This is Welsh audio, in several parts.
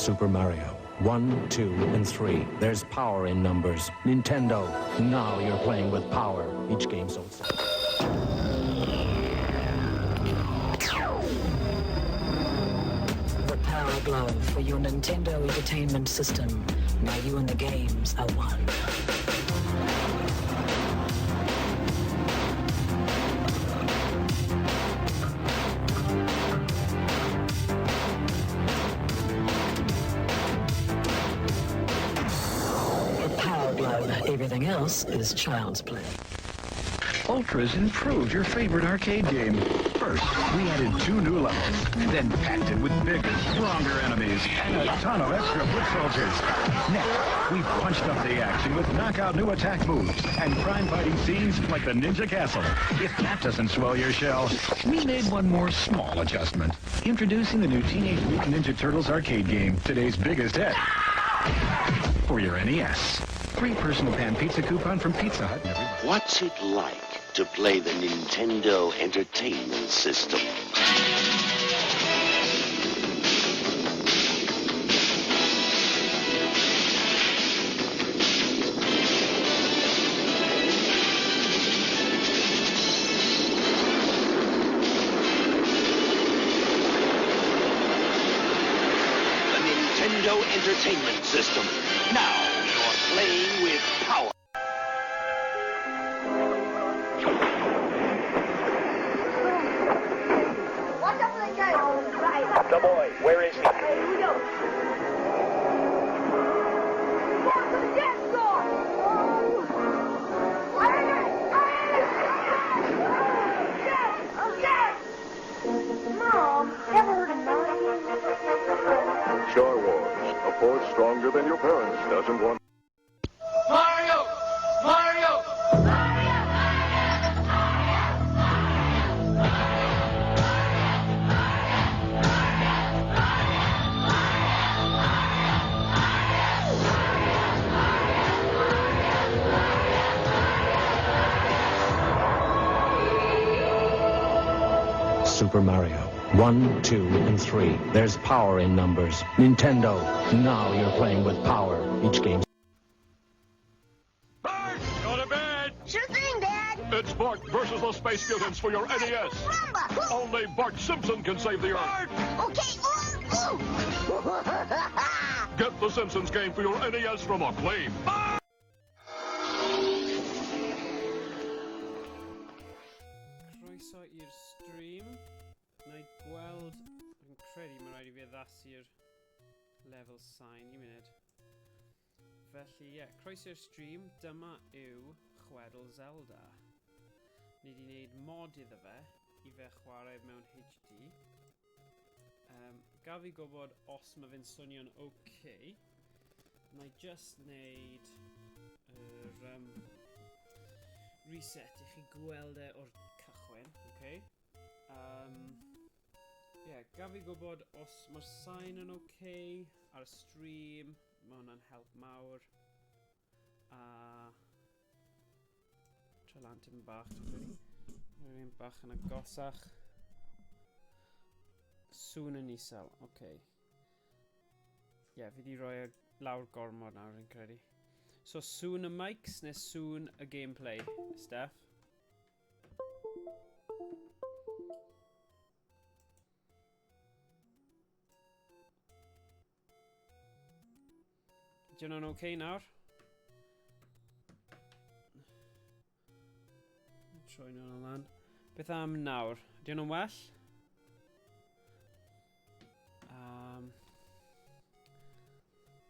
Super Mario. 1, 2, and 3. There's power in numbers. Nintendo, now you're playing with power. Each game sold. The Power Glove for your Nintendo Entertainment System. Now you and the games are one. The Power Glove. Everything else is child's play. Ultra's improved your favorite arcade game. First, we added 2 new levels, then packed it with bigger, stronger enemies and a ton of extra foot soldiers. Next, we punched up the action with knockout new attack moves and crime-fighting scenes like the Ninja Castle. If that doesn't swell your shell, we made one more small adjustment. Introducing the new Teenage Mutant Ninja Turtles arcade game, today's biggest hit. For your NES. Free personal pan pizza coupon from Pizza Hut. Everybody. What's it like to play the Nintendo Entertainment System? The Nintendo Entertainment System. Now you're playing with power. Watch out for the giant. The boy, where is he? Hey, we go. Down to the dance floor. Oh. Yes! Yes! Mom, ever heard of Mario? Star Wars, a force stronger than your parents doesn't want. Mario! Mario! Super Mario. 1, 2, and 3. There's power in numbers. Nintendo, now you're playing with power. Each game. Bart! Go to bed! Sure thing, Dad. It's Bart versus the Space Mutants for your NES. Rumba. Only Bart Simpson can save the Earth. Okay. Ooh, ooh. Get the Simpsons game for your NES from Acclaim. Croeso i'r stream. Na i gweld... Fi'n credu mae rhaid i fi addasu'r lefel sain. Un munud. Felly, ie, yeah, croeso i'r stream. Dyma yw Chwedl Zelda. Ni wedi gwneud mod iddo fe, i fe chwarae mewn HD. Gaf fi gwybod os mae fe'n swnio'n okay. Na i just wneud yr reset i chi gweld e o'r cychwyn, okay? Yeah, gaf fi gwybod os mae'r sain yn okay ar y stream, mae hwnna'n help mawr. A tro lan tipyn bach, dwi'n credu. Rwy'n bach yn agosach. Sŵn yn isel, okay. Ie, yeah, fi di roi e lawr gormod nawr, fi'n credu. So, sŵn y mics neu sŵn y gameplay, Steph? Ydy hwnna'n okay nawr? Troi nhw'n lan. Beth am nawr? Ydy hwnna'n well?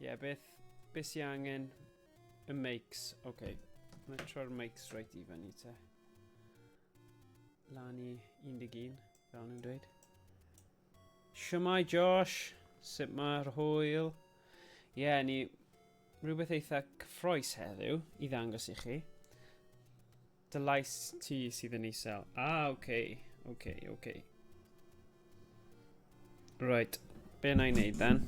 Ie, beth sy angen? Y mics, oce. Mae'n troi'r mics reit i fyny te. Lan i 11, fel nhw'n dweud. Shwmae Josh, sut mae'r hwyl? Ie, yeah, ni rhywbeth eitha cyffrous heddiw i ddangos i chi. Dy lais ti sydd yn isel. Ah, oce, oce, oce. Right, be na i wneud then?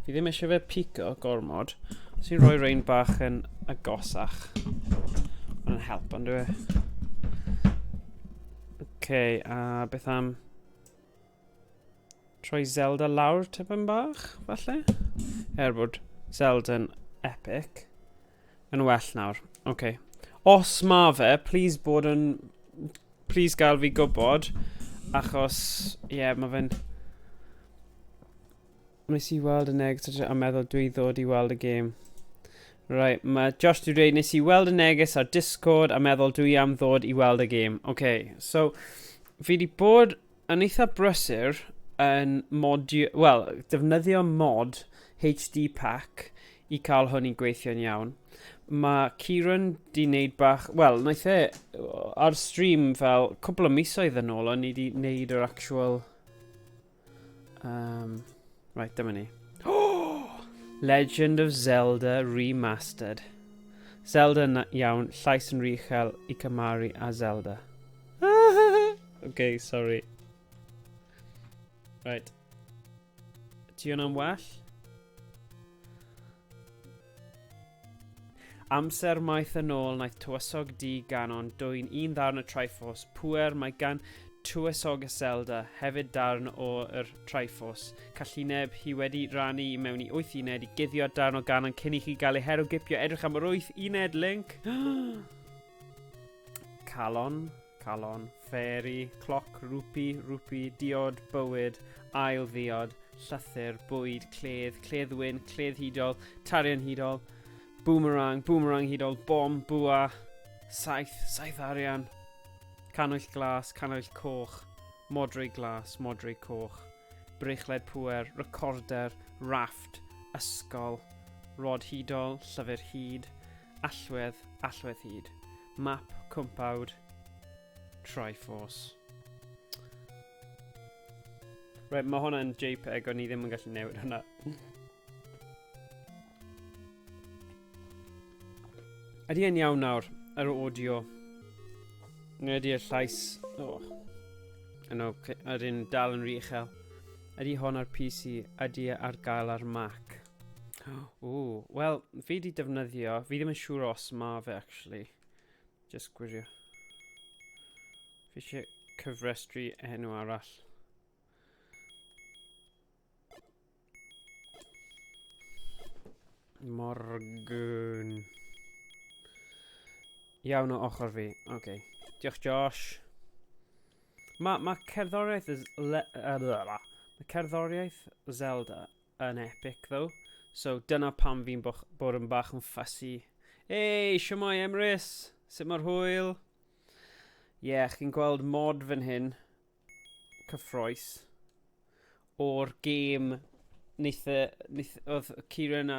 Fi ddim eisiau fe pico gormod. Sy'n rhoi rhain bach yn agosach. Mae'n help, ond dwi e? Oce, a beth am... Troi Zelda lawr tipyn bach, falle? Er bod Zelda yn epic. Yn well nawr. Oce. Okay. Os ma fe, please bod yn... Please gael fi gwybod. Achos, ie, yeah, mae fe'n... Wnes i weld y neges a meddwl dwi ddod i weld y gêm. Right, mae Josh dwi dweud, nes i weld y neges ar Discord a meddwl dwi am ddod i weld y gêm. OK, so fi wedi bod yn eitha brysur yn modio, wel, defnyddio mod HD pack i cael hwn i gweithio'n iawn. Mae Kieran di wneud bach, wel, wnaeth e ar stream fel cwbl o misoedd yn ôl, o'n i di wneud yr actual... right, dyma ni. Oh! Legend of Zelda Remastered. Zelda yn iawn, llais yn rhy uchel i cymharu â Zelda. Okay, sorry. Right. Ti hwnna'n well? Amser maith yn ôl, wnaeth tywysog du Ganon dwyn un ddarn o Triforce, pŵer mae gan Tywysoges Zelda hefyd darn o'r Triforce. Callineb hi wedi rannu i mewn i wyth uned i guddio darn o Ganon cyn i chi gael ei herwgipio. Edrych am yr wyth uned, Link! Calon, calon, fairy, cloc, rwpi, rwpi, diod, bywyd, ail ddiod, llythyr, bwyd, cledd, cledd wyn, cledd hudol, tarian hudol, boomerang, boomerang hudol, bom, bwa, saeth, saeth arian, cannwyll glas, cannwyll coch, modrwy glas, modrwy coch, breichled pŵer, recorder, rafft, ysgol, rod hudol, llyfr hud, allwedd, allwedd hud, map, cwmpawd, Triforce. Right, mae hwnna'n JPEG, o'n i ddim yn gallu newid hwnna. Ydy e'n iawn nawr, yr audio? Neu ydy'r llais... Oh. Yn okay. Ydy'n dal yn rhy uchel. Ydy hon ar PC? Ydy e ar gael ar Mac? O, wel, fi di defnyddio, fi ddim yn siŵr os ma fe, actually. Just gwirio. Fi eisiau cyfrestru enw arall. Morgan. Iawn o ochr fi. Oce. Okay. Diolch Josh. Mae ma cerddoriaeth... Mae cerddoriaeth Zelda yn epic though. So dyna pam fi'n bod yn bach yn fussy. Ei, siwmai Emrys! Sut mae'r hwyl? Ie, yeah, chi'n gweld mod fan hyn, cyffroes, o'r gêm wnaeth, wnaeth, oedd Kieran a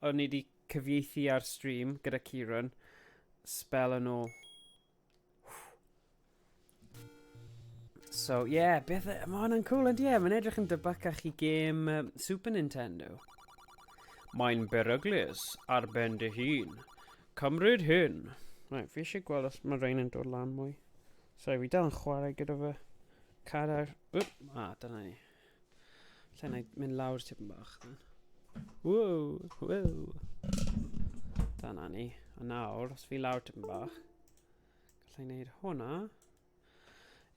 o'n i wedi cyfieithu ar stream gyda Kieran spel yn ôl. So, yeah, beth, e, mae hwnna'n cool, ond ie, yeah, mae'n edrych yn debycach i gêm Super Nintendo. Mae'n beryglus ar ben dy hun. Cymryd hyn. Right, fi eisiau gweld os mae rhain yn dod lan mwy. Sorry, fi dal yn chwarae gyda fy cadair. Wp, dyna ni. Lle na i mynd lawr tipyn bach. Then. Wow, wow. Dyna ni. A nawr, os fi lawr tipyn bach, gallai wneud hwnna.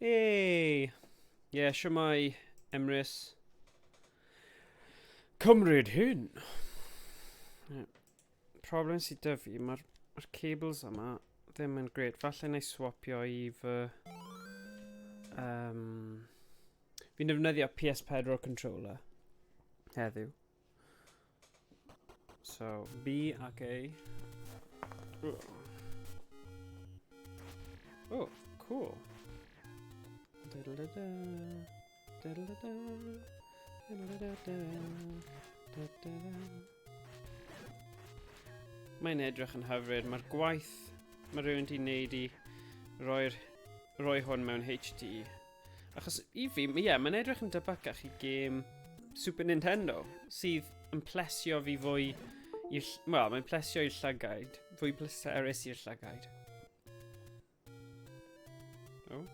Ei! Ie, yeah, siwmai, Emrys. Cymryd hyn! Yeah. Problem sydd 'da fi, mae'r ma cables yma ddim yn gret. Falle na i swapio i fy... Fi'n defnyddio PS4 controller heddiw. So, B ac A. Oh, cool. Da-da-da-da. Da-da-da-da. Da-da-da-da. Da-da-da. Mae'n edrych yn hyfryd. Mae'r gwaith mae rhywun wedi wneud i roi'r roi hwn mewn HD. Achos i fi, ie, yeah, mae'n edrych yn debycach i gêm Super Nintendo, sydd yn plesio fi fwy i'r... Wel, mae'n plesio i'r llygaid, fwy pleserus i'r llygaid. Oh.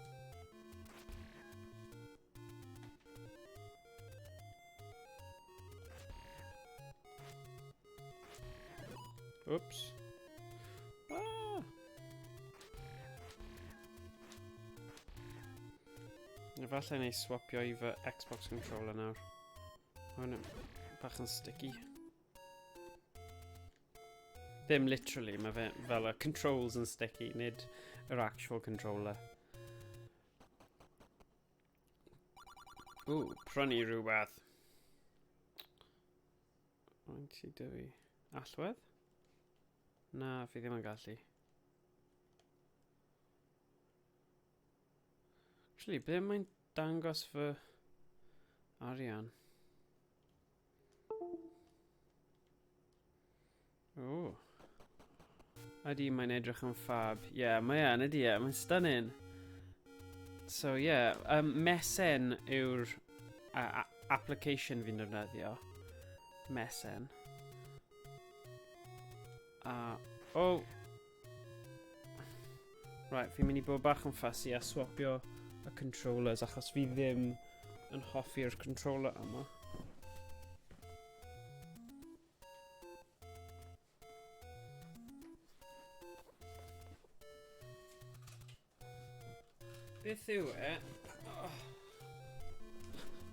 Oops. Ah! Efallai neu swapio i fy Xbox controller nawr. Mae hwn yn bach yn sticky. Ddim literally, mae fe fel y controls yn sticky, nid yr actual controller. Ww, prynu rhywbeth. Faint sydd 'da fi? Allwedd? Na, fi ddim yn gallu. Actually, ble mae'n dangos fy arian? O. Ydy, mae'n edrych yn fab. Ie, yeah, mae e'n, ydy e, mae'n stunning. So, ie, yeah, Mesen yw'r application fi'n defnyddio. Mesen. A, oh! Right, fi'n mynd i bod bach yn fussy a swapio y controllers achos fi ddim yn hoffi'r controller yma. Beth yw e? Oh.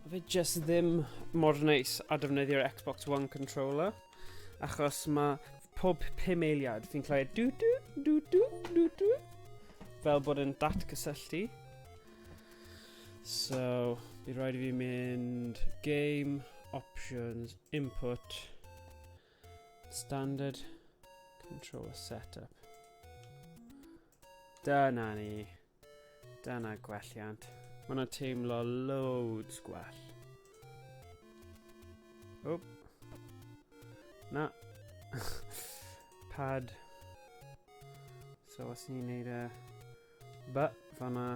Mae fe just ddim mor neis a defnyddio'r Xbox One controller. Achos mae pob 5 eiliad fi'n clywed dw dw dw dw dw dw fel bod yn datgysylltu. So, bydd rhaid i fi mynd game, options, input, standard, controller setup. Dyna ni. Dyna gwelliant. Mae hwnna'n teimlo loads gwell. Oop. Na. Pad. So os ni'n neud e... B fanna.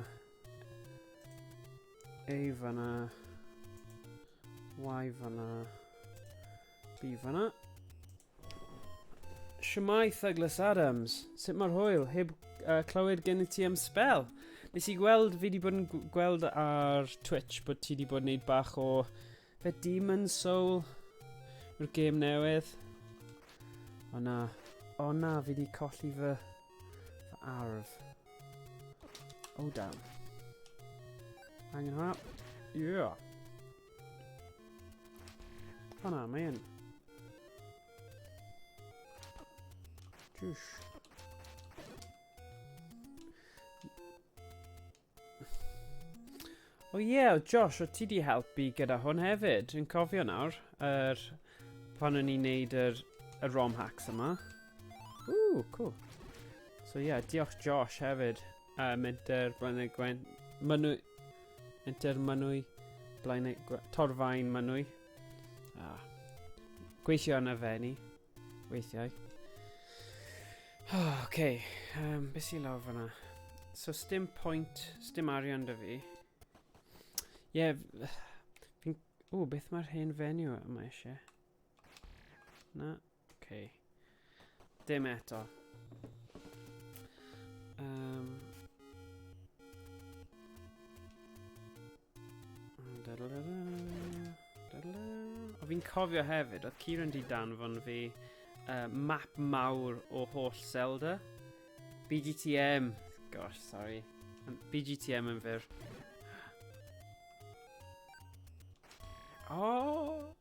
A fanna. Y fanna. B fanna. Shwmae Douglas Adams? Sut mae'r hwyl? Heb clywed gen i ti am spel. Nes i gweld, fi wedi bod yn gweld ar Twitch bod ti wedi bod yn neud bach o fe Demon Soul yw'r gêm newydd. O na, o na, fi wedi colli fy arf. Oh damn. Angen hwnna. Yeah. O na, mae yn. Jish. O ie, yeah, Josh, o ti di helpu gyda hwn hefyd. Dwi'n cofio nawr, pan o'n i'n neud y ROM hacks yma. Ooh, cool. So ie, yeah, diolch Josh hefyd. Menter Blaenau Gwen... Mynwy... Menter Mynwy... Blaenau... Torfaen Mynwy. Ah. Gweithio yn y Fenni. Weithiau. Oh, okay. Beth sy'n lawr fyna? So, sdim pwynt, sdim arian da fi. Ie, yeah, fi'n... O, beth mae'r hen fenyw yma eisiau? Na, okay. Dim eto. O fi'n cofio hefyd, oedd Kieran di danfon fi map mawr o holl Zelda. BGTM. Gosh, sorry. BGTM yn fyr. Oh!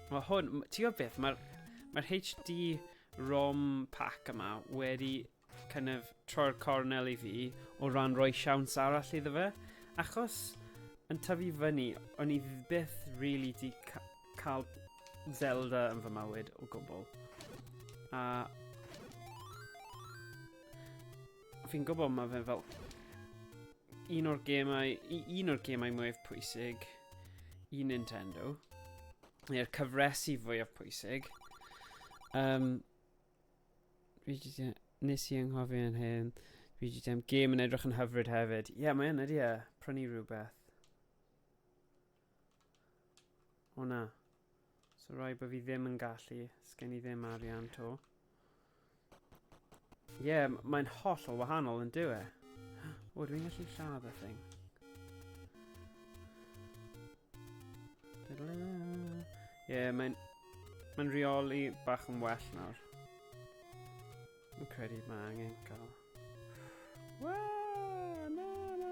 Mae hwn, ti'n gwybod beth, mae'r HD ROM pack yma wedi kind of troi'r cornel i fi o ran rhoi siawns arall iddo fe. Achos yn tyfu fyny, o'n i byth really di cael Zelda yn fy mywyd o gwbl. A fi'n gwybod mae fe fel un o'r gemau, un o'r gemau mwyaf pwysig i Nintendo, neu'r cyfresi fwyaf pwysig. Nes i anghofio yn hyn. BGTM game yn edrych yn hyfryd hefyd. Ie, yeah, mae yn, ydy e. Prynu rhywbeth. O na. So rhaid bod fi ddim yn gallu. Sgen i ddim arian to. Ie, yeah, mae'n hollol wahanol yn dyw e. O, dwi'n gallu lladd y thing. Ie, yeah, mae'n rheoli bach yn well nawr. Dwi'n credu mae angen cael... Waa, na, na.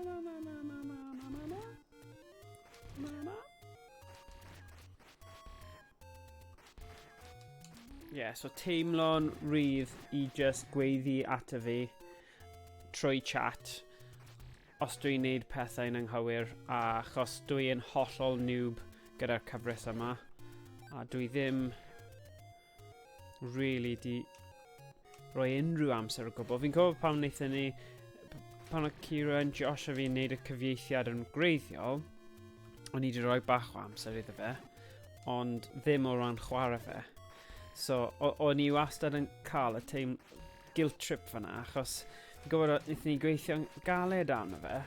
Yeah, so teimlo'n rhydd i just gweiddi ato fi trwy chat os dwi'n neud pethau'n anghywir a achos dwi'n hollol noob gyda'r cyfres yma a dwi ddim really di rhoi unrhyw amser o gwbl. Fi'n cofio pan wnaethon ni, pan oedd Kieran, Josh a fi'n neud y cyfieithiad yn gwreiddiol, o'n i wedi rhoi bach o amser iddo fe, ond ddim o ran chwarae fe. So, o'n i wastad yn cael y teim guilt trip fyna, achos fi'n gwybod wnaethon ni gweithio'n galed arno fe,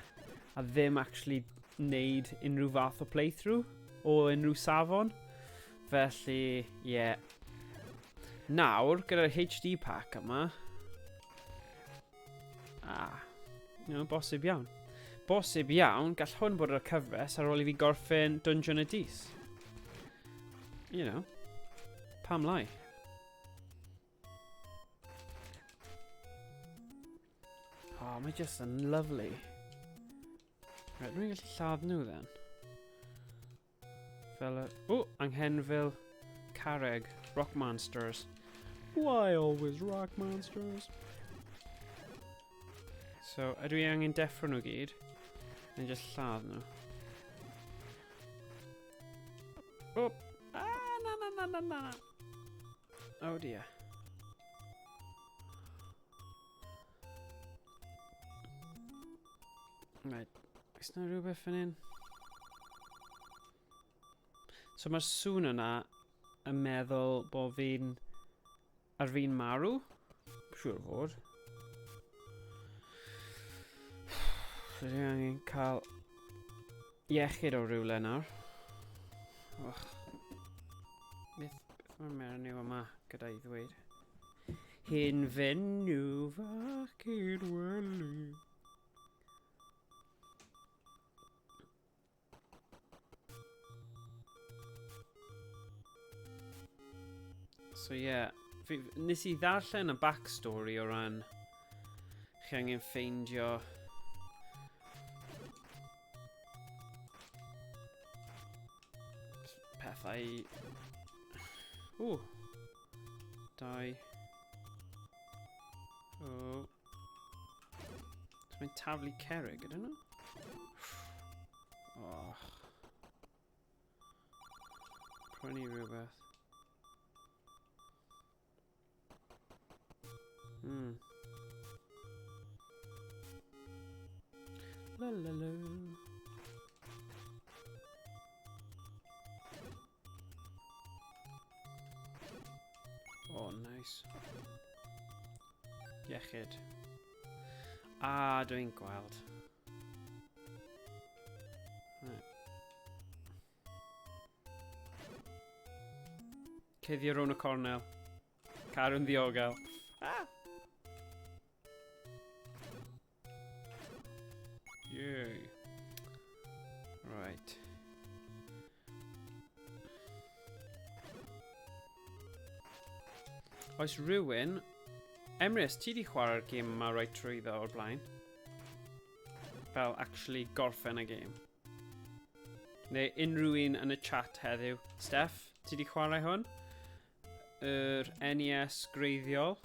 a ddim actually wneud unrhyw fath o playthrough o unrhyw safon. Felly, ie. Yeah. Nawr, gyda'r HD pack yma... Ah, you know, bosib iawn. Bosib iawn, gall hwn bod ar y cyfres ar ôl i fi gorffen Dungeon y Dis. You know, pam lai? Oh, mae just yn lovely. Right, rwy'n gallu lladd nhw then. Fel y... O, anghenfil carreg. Rock monsters. Why always rock monsters? So, ydw i angen deffro nhw gyd? Neu just lladd nhw? O! Ah, na, na, na, na, na! Oh dear. Right. Oes na rhywbeth fan hyn? So mae'r sŵn yna yn meddwl bod fi'n ar fi'n marw? Siŵr o fod. So dwi angen cael iechyd o rhywle nawr. Och. Beth, beth mae'r menyw yma gyda'i ddweud? Hen fenyw fach cyn wely. So ie, yeah. Fi, nes i ddarllen y backstory o ran chi angen ffeindio pethau. Ww. Dau. O. So mae'n taflu cerrig, ydyn nhw? Och. Prynu rhywbeth. La la la. Oh, nice. Iechyd. Ah, dwi'n gweld. Right. Cuddio rownd y cornel. Cadw'n ddiogel. Ah! Yay. Right. Oes rhywun... Emrys, ti di chwarae'r gêm yma right trwyddo o'r blaen? Fel actually gorffen y gêm. Neu unrhyw un yn y chat heddiw. Steph, ti di chwarae hwn? Yr NES greiddiol.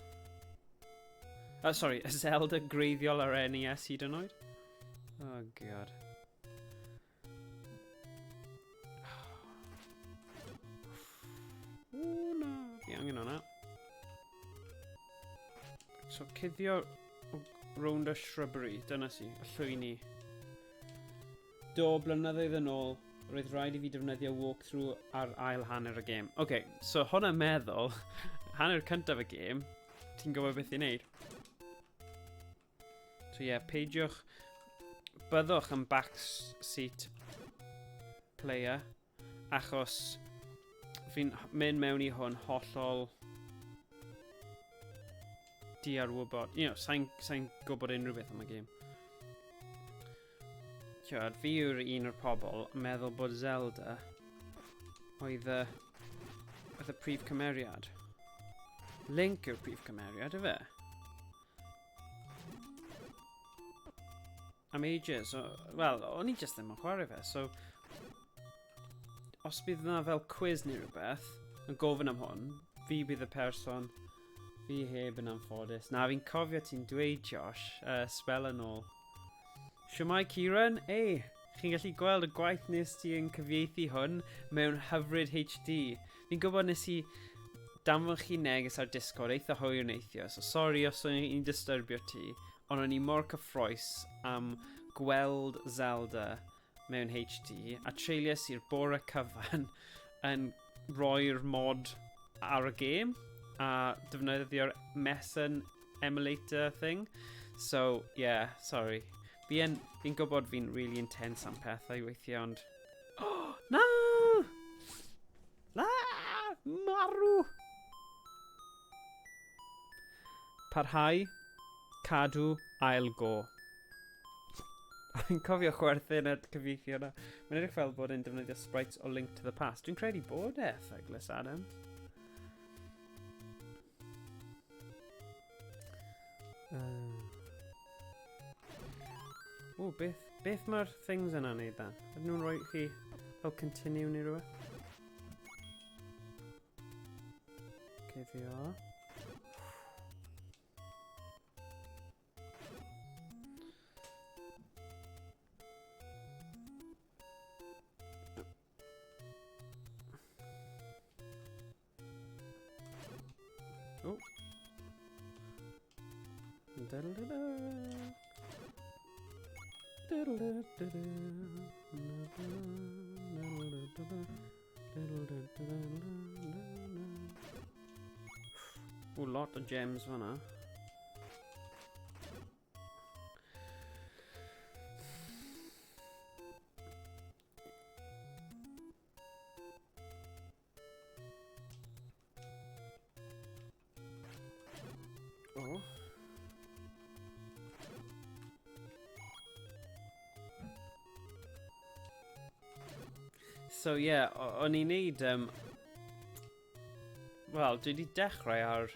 Sorry, y Zelda greiddiol ar NES hyd yn oed. Oh god. O na, fi angen hwnna. So cuddio rownd y shrubbery, dyna si, y llwyni. Do, blynyddoedd yn ôl, roedd rhaid i fi defnyddio walkthrough ar ail hanner y gêm. Oce, okay, so hwnna'n meddwl, hanner cyntaf y gêm, ti'n gwybod beth i wneud. So ie, yeah, peidiwch, byddwch yn backseat player, achos fi'n mynd mewn i hwn hollol diarwybod. You know, sa'n sa gwybod unrhyw beth am y gêm. Tiod, fi yw'r un o'r pobl yn meddwl bod Zelda oedd y, oedd y prif cymeriad. Link yw'r prif cymeriad, yfe? Am ages, so, wel, o'n i just ddim yn chwarae fe, so... Os bydd yna fel quiz neu rhywbeth, yn gofyn am hwn, Fi bydd y person. Fi heb yn anffodus. Na, fi'n cofio ti'n dweud, Josh, spel yn ôl. Shwmae, Kieran? Ei, chi'n gallu gweld y gwaith nes ti yn cyfieithu hwn mewn hyfryd HD. Fi'n gwybod nes i danfon chi neges ar Discord eitha hwyr neithio, so sori os o'n i'n disturbio ti, ond o'n i mor cyffroes am gweld Zelda mewn HD, a treuliais i'r bore cyfan yn rhoi'r mod ar y gêm a defnyddio'r Meson emulator thing. So, yeah, sorry. Fi yn, fi'n gwybod fi'n really intense am pethau weithiau, ond... Oh, na! Na! Marw! Parhau, cadw, ail go. Fi'n cofio chwerthin at cyfieithu yna. Mae'n edrych fel bod e'n defnyddio sprites o Link to the Past. Dwi'n credu bod e, Douglas Adams. O, beth, beth mae'r things yna'n neud dan? Ydyn nhw'n rhoi chi fel continue neu rhywbeth? Cuddio. Oh. Da -da -da -da. Da -da -da -da -da. O, lot o gems fan'na. O. So ie, yeah, o'n i'n neud... Wel, dwi wedi dechrau ar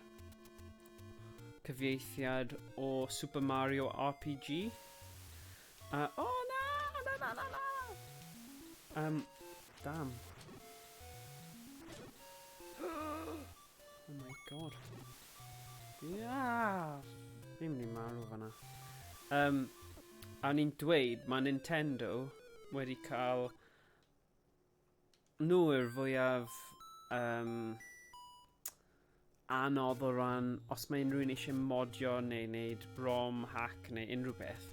cyfieithiad o Super Mario RPG. O, oh, na! Na, na, na, na! Damn. Oh my god. Yeah! Fi'n mynd i marw fanna. A o'n i'n dweud, mae Nintendo wedi cael nhw yw'r fwyaf anodd o ran os mae unrhyw un eisiau modio neu wneud ROM hack neu unrhyw beth,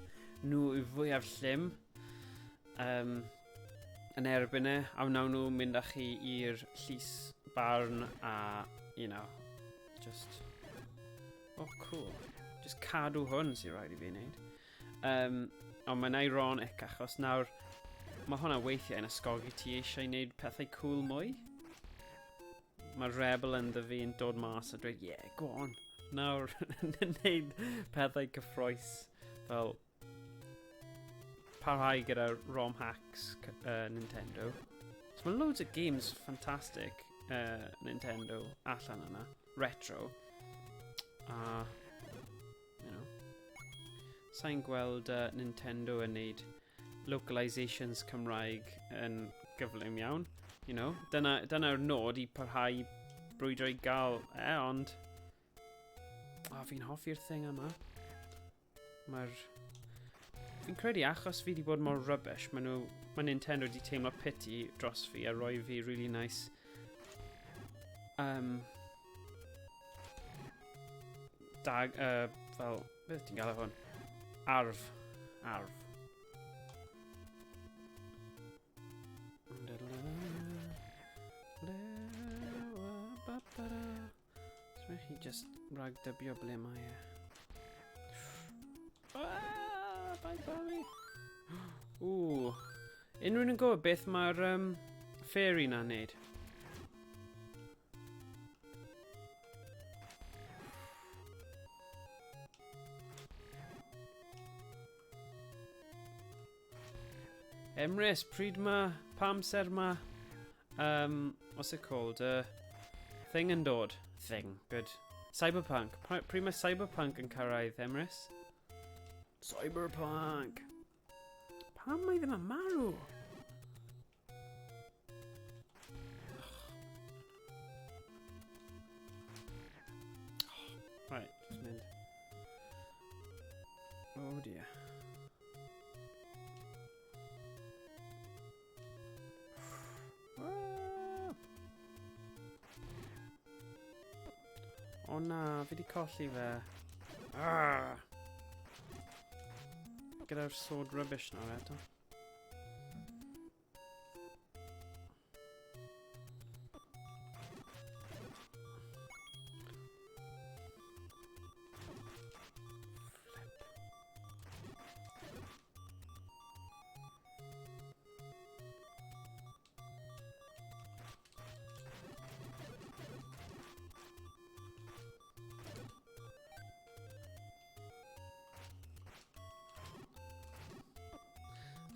nhw yw'r fwyaf llym yn erbyn e, a wnawn nhw mynd â chi i'r llys barn a, you know, just, oh cool, just cadw hwn sy'n rhaid i fi wneud. Ond mae'n ironic achos nawr mae hwnna weithiau yn ysgogi ti eisiau wneud pethau cool mwy. Mae rebel yn fi yn dod mas a dweud, yeah, go on. Nawr, yn wneud pethau cyffroes fel parhau gyda ROM hacks Nintendo. So mae loads o games fantastic Nintendo allan yna, retro. A, you know, sa'n gweld Nintendo yn neud localizations Cymraeg yn gyflym iawn. You know, dyna'r nod i parhau brwydro i gael e, ond... O, fi'n hoffi'r thing yma. Mae'r... Fi'n credu achos fi wedi bod mor rubbish, mae Nintendo wedi teimlo pity dros fi a roi fi really nice... Dag, fel, beth ti'n gael hwn? Arf. Arf. So chi just ragdybio ble mae e. Ah, bye bye. Ww. Unrhyw un yn gwybod beth mae'r fairy na'n neud? Emrys, pryd ma, pa amser ma, what's it called, thing yn dod? Thing, good. Cyberpunk, pryd mae Cyberpunk yn cyrraedd, Emrys? Cyberpunk! Pam mae ddim yn marw? Oh dear. Ah! O na, fi di colli fe. Ah! Gyda'r sword rubbish nawr eto.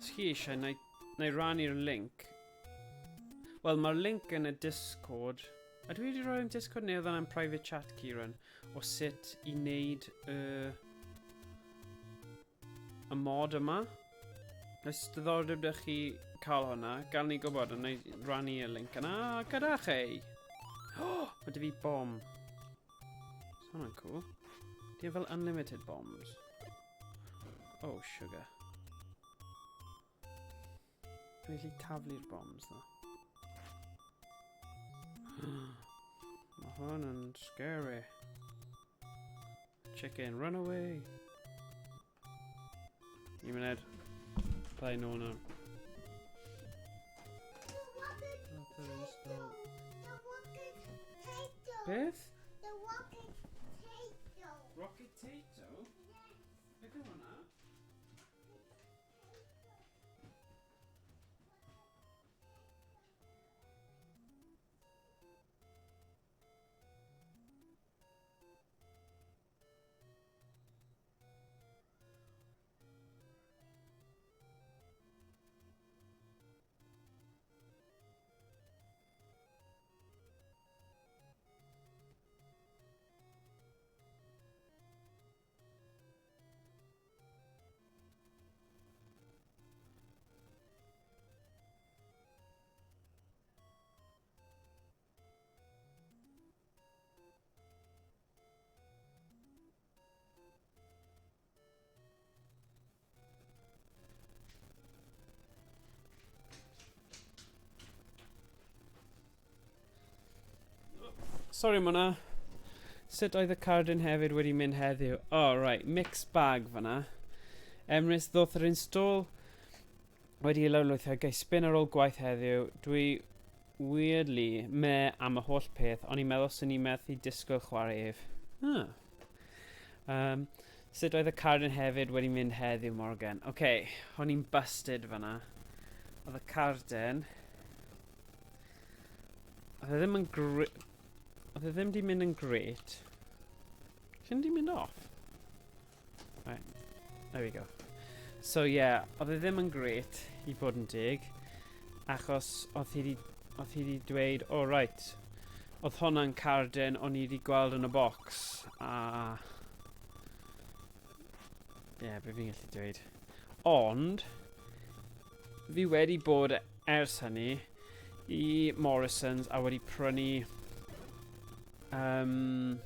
Os chi eisiau, na i, na i rannu'r link. Wel, mae'r link yn y Discord. A dwi wedi rhoi yn Discord neu oedd yna'n private chat, Kieran, o sut i wneud y, y mod yma. Os diddordeb ydych chi cael hwnna, gael ni gwybod, a na i rannu y link yna gyda chi. Oh, mae dy fi bom. So hwnna'n cool. Di fel unlimited bombs. Oh, sugar. Dwi'n gallu taflu'r bombs, ddo. Mae hwn yn scary. Chicken, run away! Un munud. Play nôl nawr. Beth? The rocket potato. Rocket potato? Beth yw hwnna? Sorry am hwnna. Sut oedd y cardyn hefyd wedi mynd heddiw? Oh, right, mixed bag fyna. Emrys, ddoth yr install wedi ei lawrlwytho. Gai spin ar ôl gwaith heddiw. Dwi weirdly me am y holl peth, ond i'n meddwl sy'n ni'n methu disgwyl chwarae ef. Ah. Um, sut oedd y cardyn hefyd wedi mynd heddiw, Morgan? Oce, okay, o'n i'n busted fyna. Oedd y cardyn... Oedd e ddim yn gre... Oedd e ddim di mynd yn great. Sy'n di mynd off? Right, there we go. So yeah, oedd e ddim yn great i bod yn deg, achos oedd hi di, oedd hi di dweud, oh right, oedd hwnna'n cardyn o'n i wedi gweld yn y box, a... Ie, yeah, be fi'n gallu dweud. Ond, fi wedi bod ers hynny i Morrisons a wedi prynu... Um,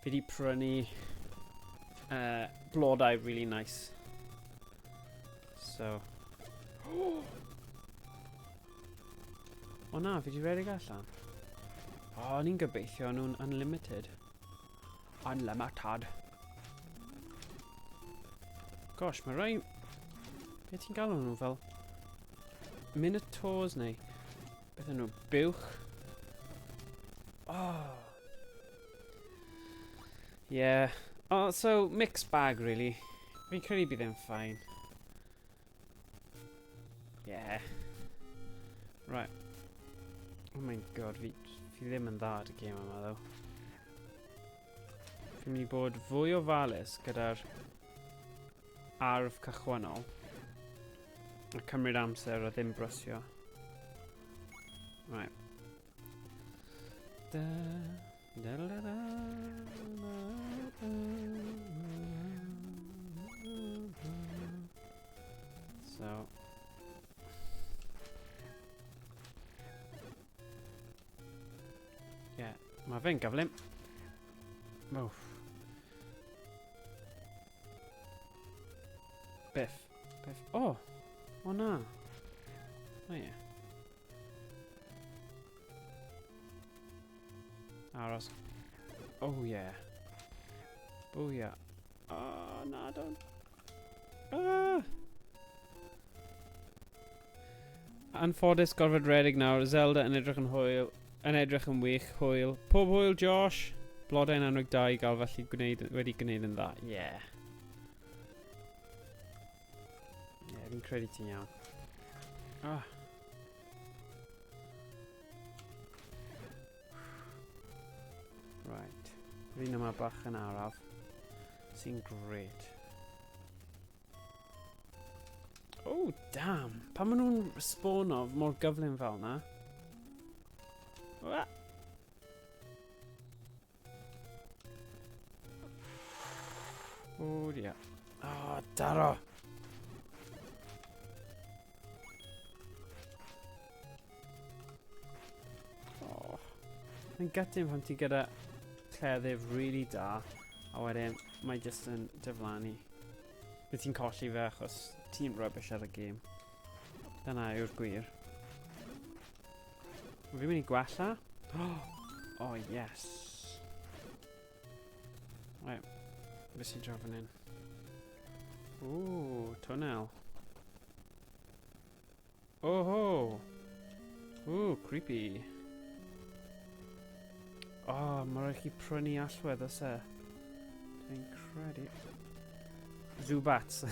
fi wedi prynu blodau really nice. So... O na, fi wedi redeg allan. O, oh, ni'n gobeithio nhw'n unlimited. Unlimited. Gosh, mae rai... Be ti'n galw nhw fel? Minotaurs neu... Beth nhw? Buwch? Oh. Yeah. Oh, so, mixed bag, really. Fi'n credu bydd e'n fine. Yeah. Right. Oh my god, fi, fi ddim yn dda at y gêm yma, ddo. Fi'n mynd i bod fwy o falus gyda'r arf cychwynnol. A cymryd amser a ddim brysio. Right. Da, da, da, da, da, da, da. So. Yeah, mae fe'n gyflym. Oof. Biff. Biff. Oh! O na. O ie. Aros. Oh yeah. Booyah. Oh, na, don't. Ah! Anffodus gorfod redeg nawr, Zelda yn edrych yn hwyl, yn edrych yn wych, hwyl. Pob hwyl, Josh! Blodau'n anrheg da i gael felly gwneud, wedi gwneud yn dda. Yeah. Yeah, fi'n credu ti'n iawn. Ah. Right. Yr un yma bach yn araf. Sy'n great. Oh, damn. Pan maen nhw'n spawno mor gyflym fel na. Ah. Oh dear. Oh, daro! Oh. Mae'n gutting pan ti gyda cleddyf really da, a wedyn mae jyst yn diflannu. Bydd ti'n colli fe achos ti'n rubbish ar y gêm. Dyna yw'r gwir. Fi'n mynd i gwella. Oh, yes. Right. Beth sy'n draw fan hyn? Ooh, tunnel. Oh ho! Ooh, creepy. Oh, mae rhaid chi prynu allwedd oes e? Dwi'n credu. Zubats.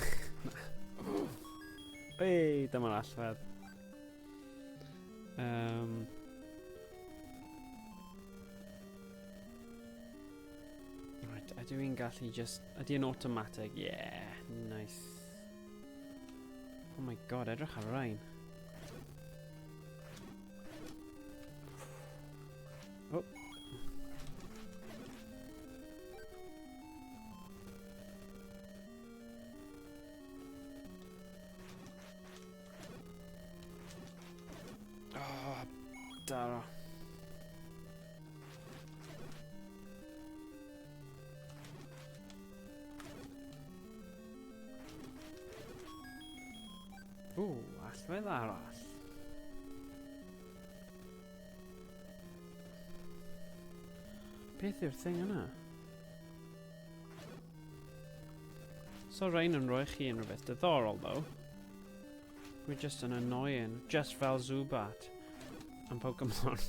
Ei, dyma'r allwedd. Um, right, ydw i'n gallu just... Ydy yn automatic? Yeah, nice. Oh my god, edrych ar rhain. Oh. Oh, daro. Ooh, allwedd arall. Beth yw'r thing yna? So rhain yn rhoi chi unrhyw beth diddorol, though. We're just yn annoying. Just fel Zubat. Am Pokemon.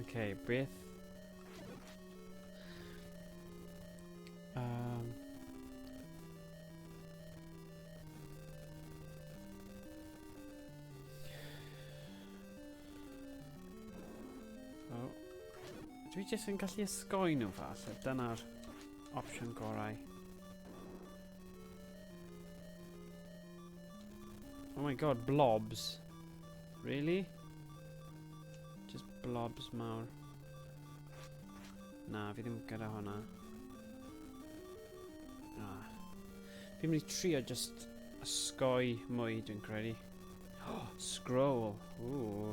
okay, beth... Um, oh. Dwi jyst yn gallu ysgoi nhw falle. Dyna'r opsiwn gorau. Oh my god, blobs. Really? Just blobs mawr. Na, fi ddim gyda hwnna. Ah. Fi'n mynd i trio just ysgoi mwy, dwi'n credu. Oh, scroll. Ooh.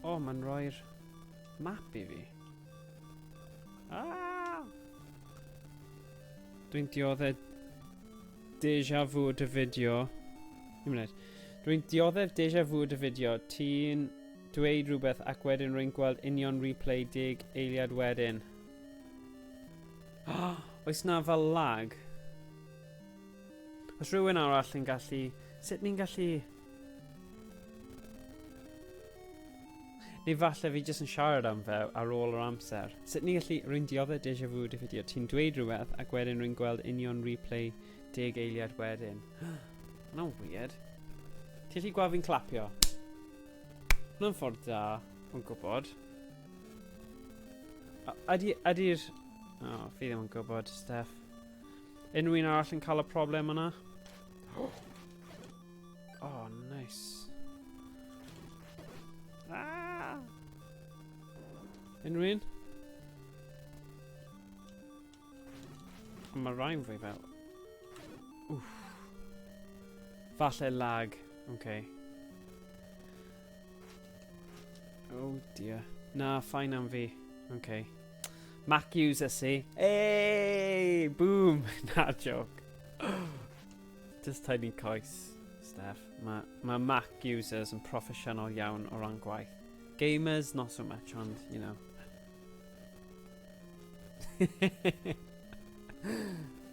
Oh, mae'n rhoi'r map i fi. Ah! Dwi'n dioddef deja vu dy fideo. Un munud. Dwi'n dioddef deja vu dy fideo. Ti'n dweud rhywbeth ac wedyn rwy'n gweld union replay deg eiliad wedyn. Oes na fel lag? Os rhywun arall yn gallu... Sut ni'n gallu... Neu falle fi jyst yn siarad am fe ar ôl yr amser. Sut ni'n gallu... Rwy'n dioddef deja vu dy fideo. Ti'n dweud rhywbeth ac wedyn rwy'n gweld union replay deg eiliad wedyn. Hwna'n weird. Ti'n gallu gweld fi'n clapio? Hwna'n ffordd da o'n gwybod. Ydy, ydy'r... Oh, fi ddim yn gwybod, Steph. Unrhyw un arall yn cael y problem yna? Oh, nice. Ah! Unrhyw un? Mae rhain fwy fel... Wff. Falle lag. Okay. Oh dear. Na, fine am fi. Okay. Mac user, see? Hey! Boom! Na, joke. Just tiny coes, Steph. Mae ma Mac users yn proffesiynol iawn o ran gwaith. Gamers, not so much, ond, you know.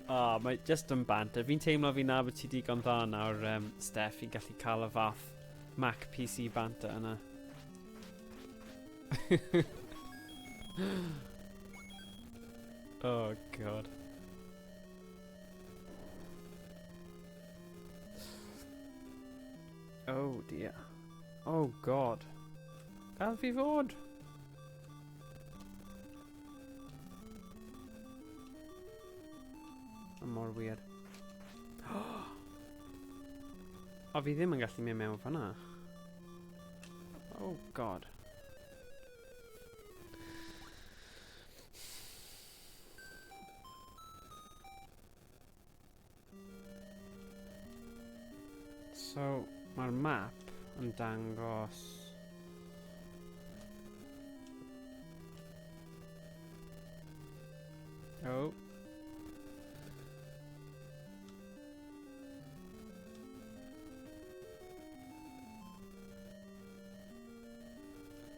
Oh, mae just yn banter. Fi'n teimlo fi'n nabod ti digon dda nawr, Steph, i gallu cael y fath Mac PC banter yna. Oh, God. Oh, dear. Oh, God. Gael fi fod? Mae mor weird. O, fi ddim yn gallu mynd mewn fanna. Oh, God. So, mae'r map yn dangos... Oh.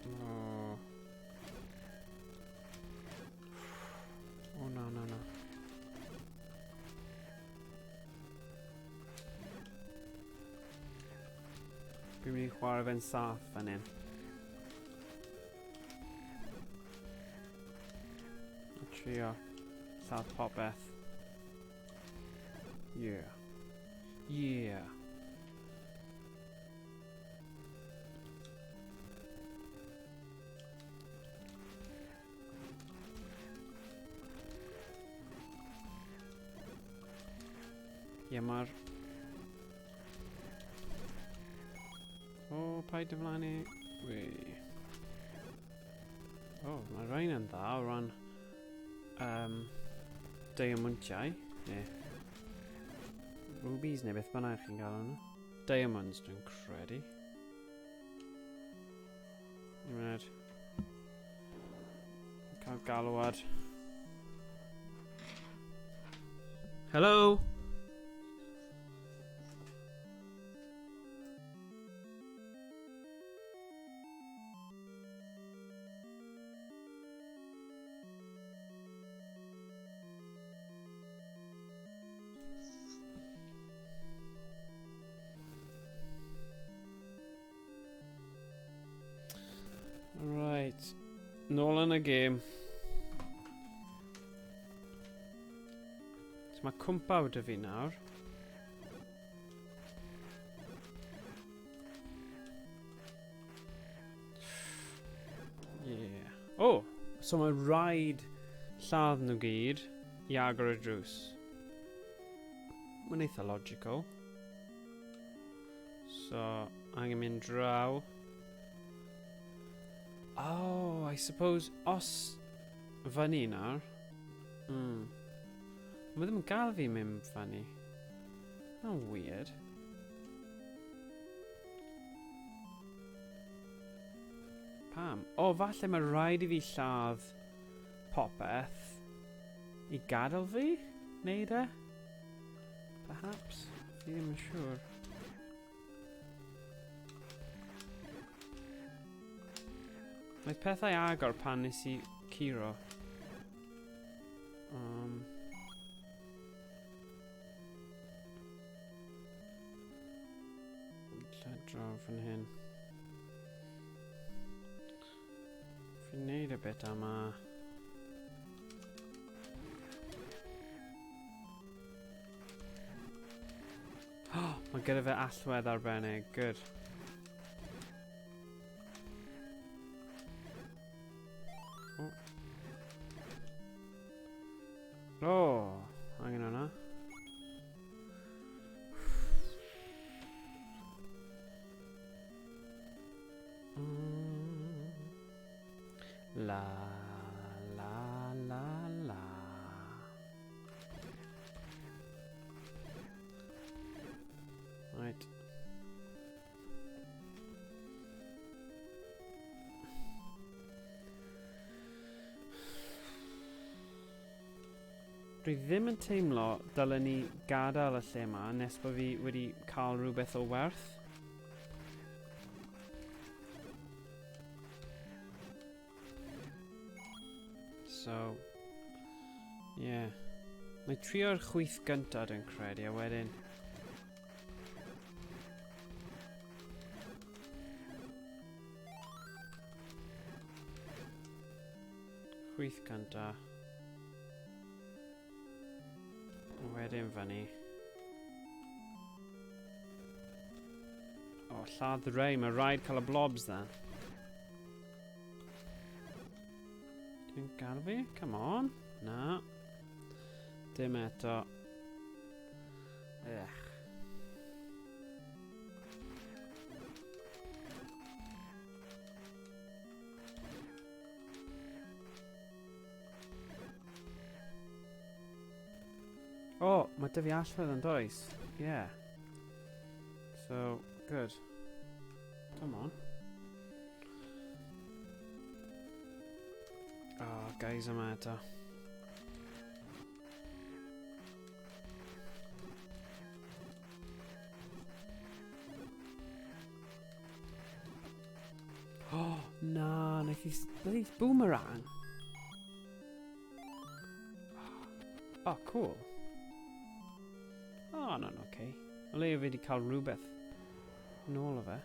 Oh. Oh, no, no, no. Fi'n mynd i chwarae fe'n saff fan hyn. A trio lladd popeth. Yeah. Yeah. Ie, mae'r... O, paid diflannu. Wei. O, mae rhain yn dda o ran diamondau, neu rubies neu beth bynnag chi'n gael nhw. Diamonds, dwi'n credu. Un munud. Cael galwad. Hello? Right. Nôl yn y gêm. So mae cwmpaw dy fi nawr. Yeah. Oh! So mae rhaid lladd nhw gyd i agor y drws. Mae'n eitha logical. So, angen mynd draw. Oh, I suppose os fyny nawr. Mae ddim yn gael fi mynd fyny. That's weird. Pam? O, oh, falle mae rhaid i fi lladd popeth i gadael fi wneud e? Perhaps? Fi ddim yn siŵr. Mae pethau agor pan nes i curo. Lle draw fan hyn. Fi'n neud y bit yma. Oh, mae gyda fe allwedd arbennig. Good. Oh. Oh, angen hwnna. La, la, la, la. Right. Dwi ddim yn teimlo dylen ni gadael y lle yma nes bod fi wedi cael rhywbeth o werth. So, yeah. Mae trio'r chwyth gyntaf dwi'n credu, a wedyn... Chwyth gynta. A wedyn fyny. O, oh, lladd rei. Mae rhaid cael y blobs dda. Dwi'n gael fi? Come on. Na. Dim eto. Ech. O, oh, mae dy fi allwedd yn does? Yeah. So, good. Come on. Oh, guys yma eto. Oh, na, wnaeth i, wnaeth i boomerang. Oh, cool. Oh, no, no, okay. O leia fi wedi cael rhywbeth nôl o fe.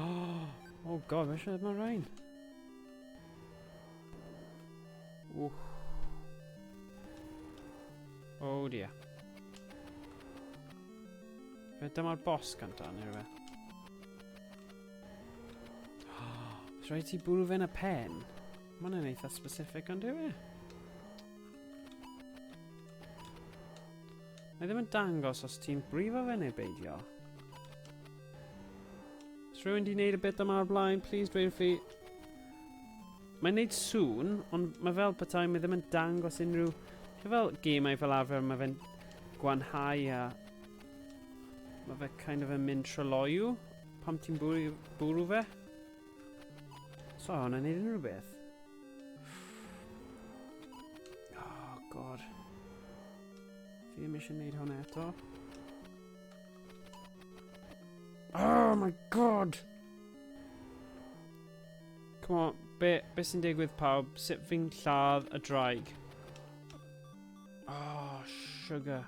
Oh, oh god, mae eisiau mae rhain. Wff. Oh dear. Fe dyma'r boss gynta, neu rhywbeth. Os rhaid ti bwrw fe yn y pen? Mae hwnna'n eitha specific, ond yw e? Mae ddim yn dangos os ti'n brifo fe neu beidio. Os rhywun di wneud y bit yma o'r blaen, please dweud fi. Mae'n neud sŵn, ond mae fel petai mae ddim yn dangos unrhyw... Chi fel gemau fel arfer, mae fe'n gwanhau a... Mae fe kind of yn mynd tryloyw pam ti'n bwrw, bwrw fe. So, hwnna'n neud unrhyw beth. Oh, god. Fi ddim eisiau neud hwnna eto. Oh my god! Come on, be, be sy'n digwydd pawb? Sut fi'n lladd y draig? Oh, sugar.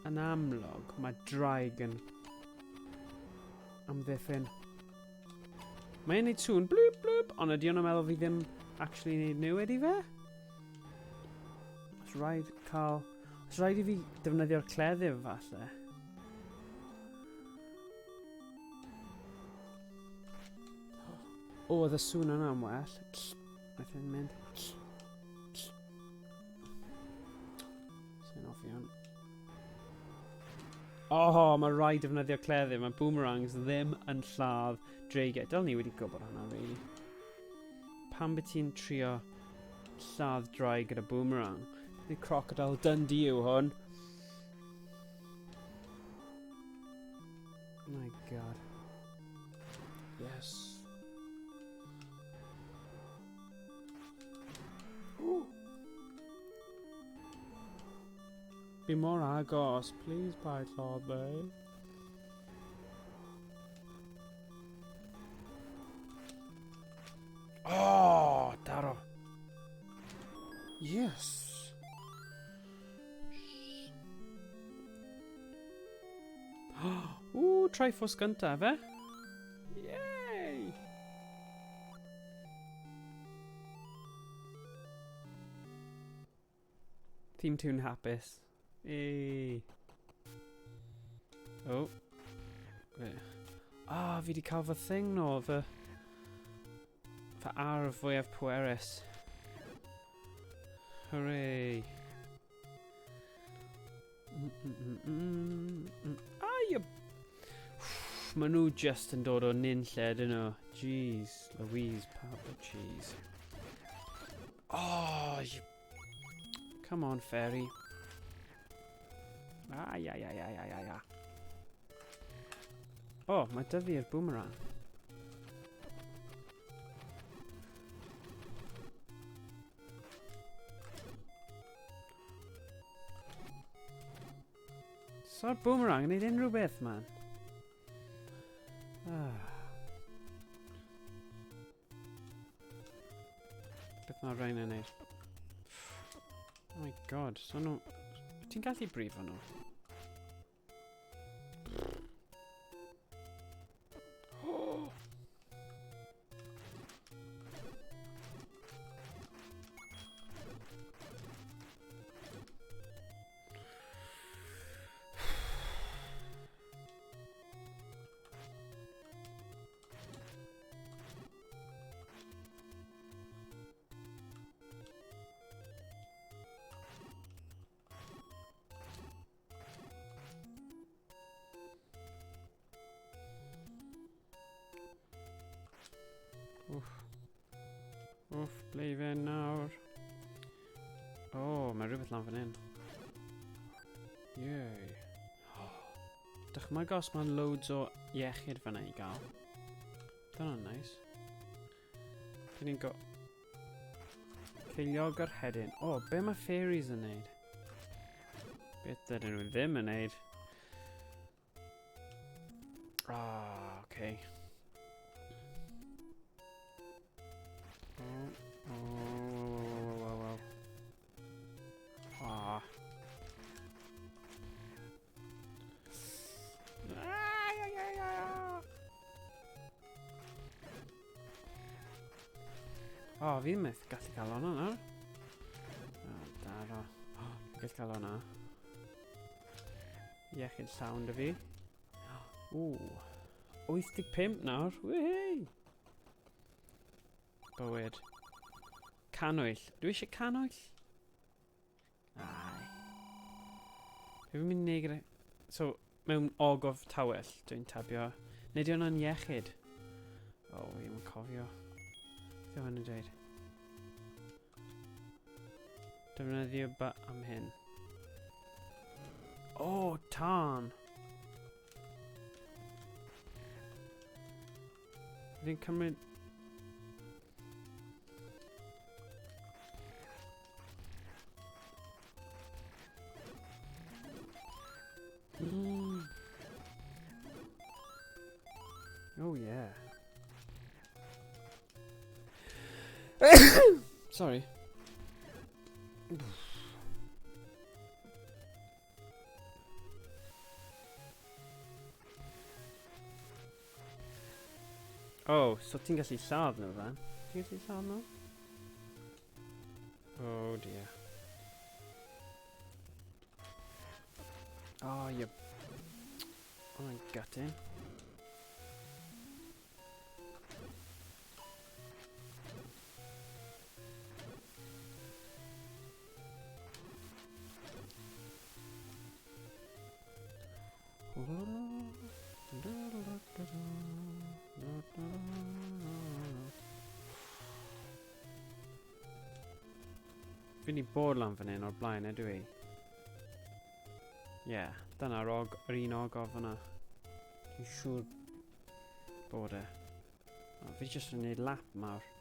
Yn amlwg, mae draig yn amddiffyn. Mae'n neud sŵn blwp blwp, ond ydy o'n meddwl fi ddim actually neud newid i fe? Os rhaid cael... Os rhaid i fi defnyddio'r cleddyf falle. O, oedd y sŵn yna'n well. Naeth e'n mynd. Sy'n off iawn. Oh, mae rhaid defnyddio cleddyf. Mae boomerangs ddim yn lladd dreigiau. Dylen ni wedi gwybod hwnna, really. Pam byd ti'n trio lladd draig gyda boomerang? Nid Crocodile Dundee yw hwn. My god. Yes. Ooh. Be more agos, please, paid lladd fi. Oh, daro. Yes. Ww, Triforce gynta, fe? Yay! Theme tune hapus. Yay! Oh. Wait. Ah, oh, fi di cael fy thing no, fy... Fy arf fwyaf pwerus. Hooray! Ai, Maen nhw just yn dod o nunlle, dyn nhw. Jeez, Louise, Papa Cheese. Oh, you... Come on, fairy. Ai, ai, ai, ai, ai, ai, ai. Oh, mae dy fi'r boomerang. So'r boomerang yn neud unrhyw beth, man. Ah. Beth mae'r rhain yn neud? Oh my god, so nhw... Ti'n gallu brifo nhw? Wff. Wff, ble i fe nawr? O, oh, mae rhywbeth lan fan hyn. Yay. Oh. Dychmyga os mae'n loads o iechyd fanna i gael. Dyna'n nice. Dyn ni'n go... Ceiliog yr hedyn. O, oh, be mae fairies yn neud? Beth dydyn nhw ddim yn neud? Ah, okay. Oh, oh, oh, oh, oh, oh. Ah. O, oh, fi methu gallu cael hwnna nawr. Oh, daro. Oh, fi'n gallu cael hwnna. Iechyd llawn dy fi. Ww. 85 nawr. Wihei! Bywyd. Canwyll. Dwi eisiau canwyll? Ai. Be fi'n mynd i neud gyda... So, mewn ogof tawell, dwi'n tabio. Neu di hwnna'n iechyd? O, oh, fi ddim yn cofio. Beth yw hwn yn dweud? Defnyddio ba am hyn. O, oh, tân! Fi'n cymryd... Mm. Oh yeah. Sorry. Oh, so ti'n gallu lladd nhw fan? Ti'n gallu lladd nhw? Oh dear. Oh, you... Oh, I'm gutting. Fi wedi bod lan fan hyn o'r blaen, ydw i? Ie, yeah, dyna'r og, yr un ogof fyna. Dwi'n siŵr bod e. O, fi jyst yn gwneud lap mawr.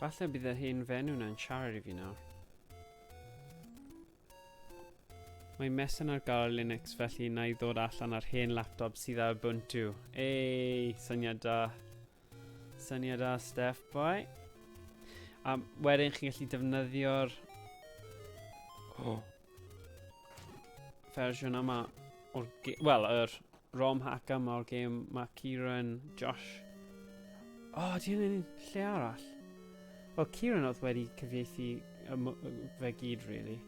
Falle bydd yr hen fenyw na'n siarad i fi nawr. Mae mesen ar gael ar Linux felly na i ddod allan ar hen laptop sydd ar Ubuntu. Ei, syniad da. Syniad da, Steph boy. A wedyn chi'n gallu defnyddio'r oh, fersiwn yma o'r... Wel, yr ROM hack yma o'r gêm mae Kieran, Josh... O, oh, di hynny'n lle arall? Wel, Kieran oedd wedi cyfieithu fe gyd, really.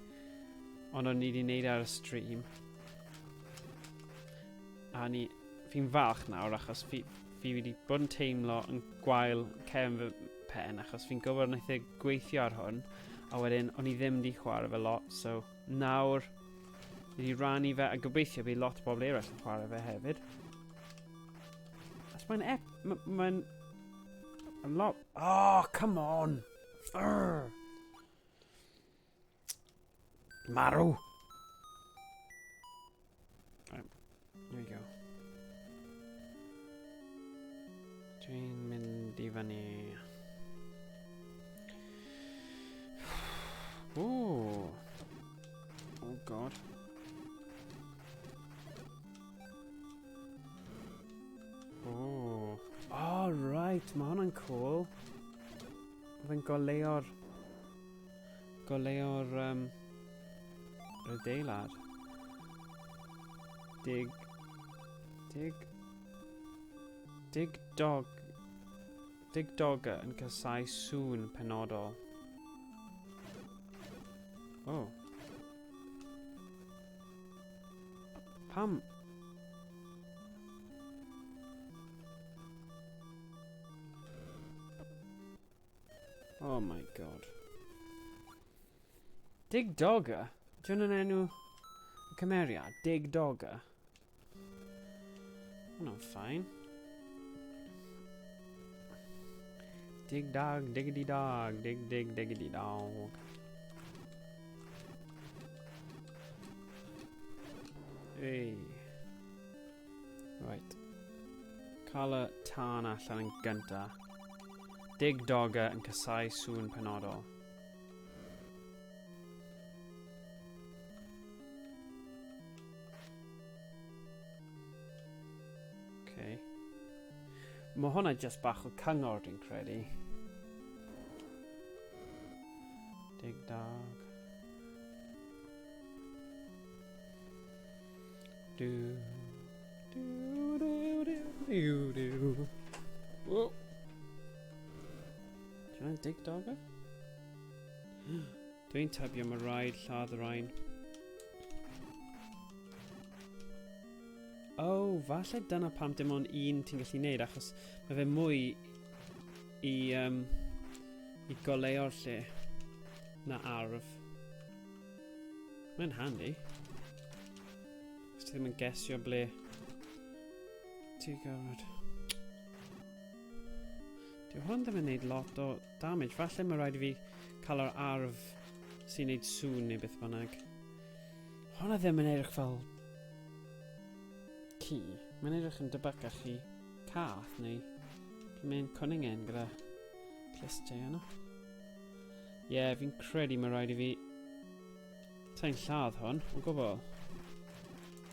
Ond o'n ni wedi wneud ar y stream. A ni... Fi'n falch nawr achos fi, fi wedi bod yn teimlo yn gwael cefn fy pen achos fi'n gwybod wnaeth e gweithio ar hwn a wedyn o'n i ddim wedi chwarae fe lot so nawr fi wedi rannu fe a gobeithio bydd lot o bobl eraill yn chwarae fe hefyd. Os mae'n ep... Mae'n... A lot. Oh, come on! Urgh. Marw! Right, here we go. Dwi'n mynd i fyny. Ooh. Oh god. Oh. Oh, right, mae hwnna'n cool. Mae fe'n goleuo'r... Goleuo'r... yr adeilad. Dig... Dig... Dig dog... Dig dogger yn casau sŵn penodol. Oh. Pam? Oh my god. Dig Dogger? Di hwn yn enw y cymeriad? Dig Dogger? Hwna'n fine. Dig dog, diggity dog, dig dig diggity dog. Ei. Right. Cael y tân allan yn gynta. Dig Dogger yn casau sŵn penodol. Okay. Mae hwnna just bach o cyngor, dwi'n credu. Dig dog. Do, do, do, do, do, do. Whoa. Do you want dig dogger? Dwi'n tybio mae rhaid lladd y rhain. Oh, falle dyna pam dim ond un ti'n gallu neud, achos mae fe mwy i goleuo'r lle na arf. Mae'n handy. Os ti ddim yn gesio ble ti'n gorfod. Dyw hwn ddim yn neud lot o damage. Falle mae rhaid i fi cael yr arf sy'n neud sŵn neu beth bynnag. Hwnna ddim yn edrych fel ci. Mae'n edrych yn debycach i cath neu mae'n cwningen gyda clustiau yno. Ie, yeah, fi'n credu mae rhaid i fi Sa'n lladd hwn, o gwbl.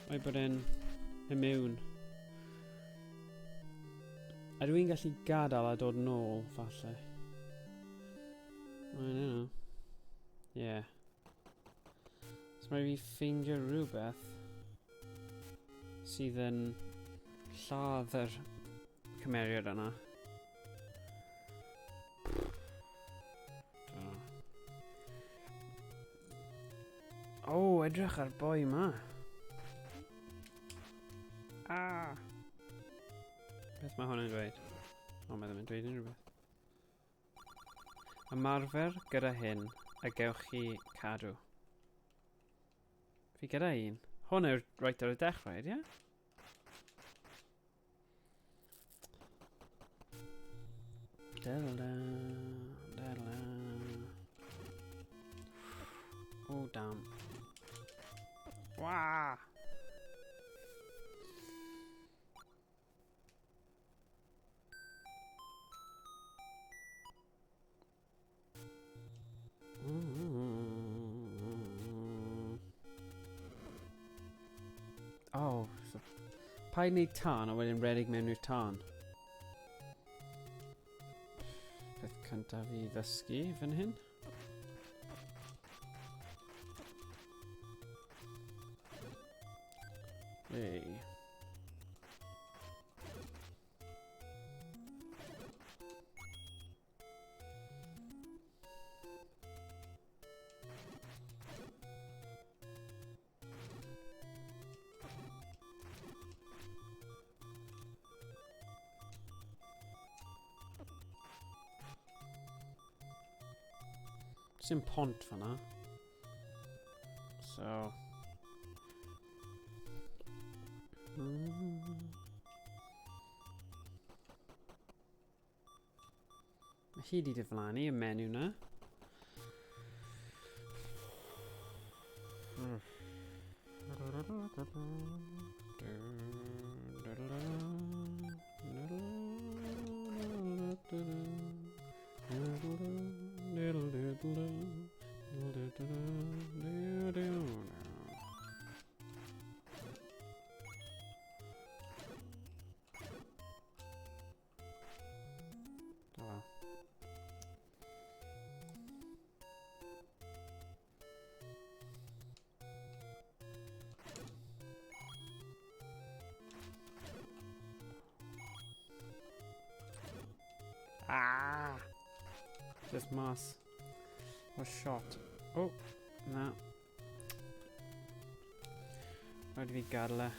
Mae bod e'n immune. A dwi'n gallu gadael a dod nôl, falle. I don't know. Yeah. So mae fi ffeindio rhywbeth sydd yn lladd yr cymeriad yna. Oh, edrych ar boi ma. Ah! Beth mae hwn yn dweud? O, mae ddim yn dweud unrhyw beth. Ymarfer gyda hyn a gewch chi cadw. Fi gyda un. Hwn yw'r right ar y dechrau, ie? Da-da-da, da-da-da. Oh, damn. Wah! Oh, so paid wneud tân a wedyn redeg mewn i'r tân. Peth cyntaf i ddysgu fan hyn. Hey. Sim pont fan'na. So. Mae hi wedi diflannu, y menyw na. Oh well. Ah! Just mas o shot. Oh, na. Rhaid i fi gadael e.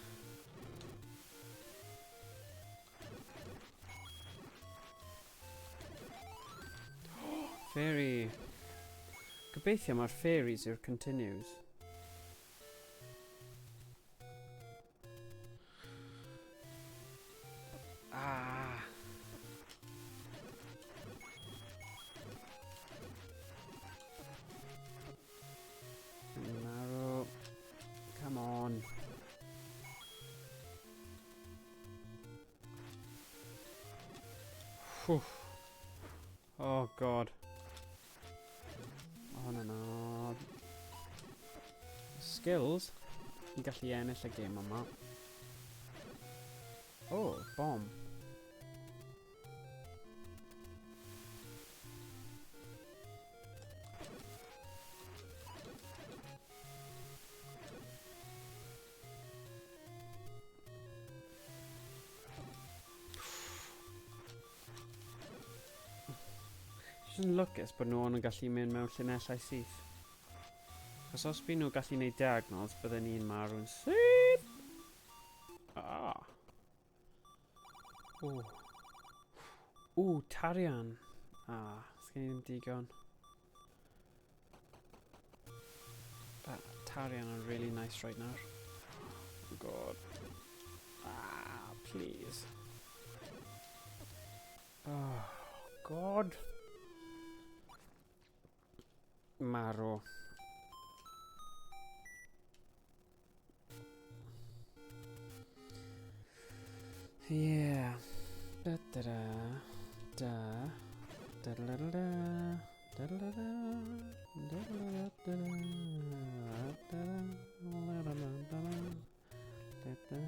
Fairy. Gobeithio mae'r fairies yw'r continues. Ah. Marw. Come on. Whew. Oh god. Oh no no. Skills. Ni'n gallu ennill y gêm yma. Oh, bomb. Jyst yn lwcus bod nhw ond yn gallu mynd mewn llinellau syth. Chos os byd nhw'n gallu gwneud diagonals, bydden ni'n marw'n syth! Ah. Ww. Ww, tarian. Ah, sgen i ddim digon. That tarian are really nice right now. Oh god. Ah, please. Oh, god. Marw. Yeah. Da da da. Da. Da da da da. Da da da da. Da da da da. Da da da da da. Da da da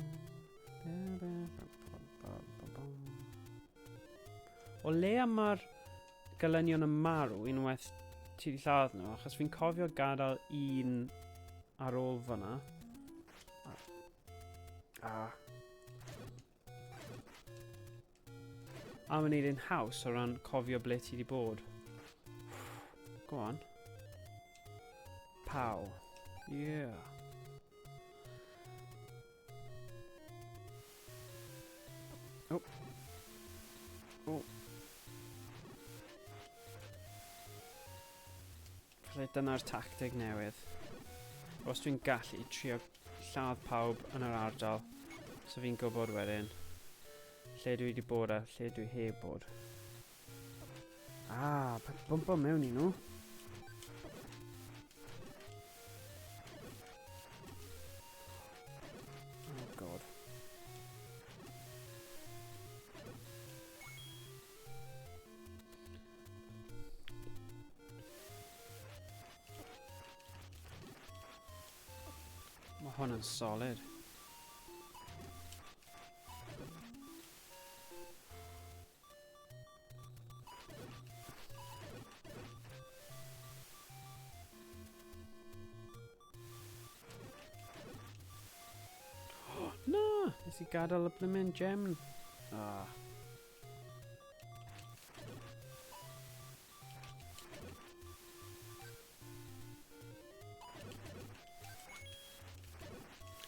da. O leia mae'r gelynion yn marw unwaith ti wedi lladd nhw, achos fi'n cofio gadael un ar ôl fyna. A. A mae'n neud yn haws o ran cofio ble ti wedi bod. Go on. Pow. Yeah. Oh. Oh. Falle dyna'r tactig newydd. Os dwi'n gallu trio lladd pawb yn yr ardal, so fi'n gwybod wedyn lle dwi wedi bod a lle dwi heb bod. Ah, bwmpo mewn i nhw. Oh god. Mae hwn yn solid. Na! Nes i gadael y blimmin gem. Ah.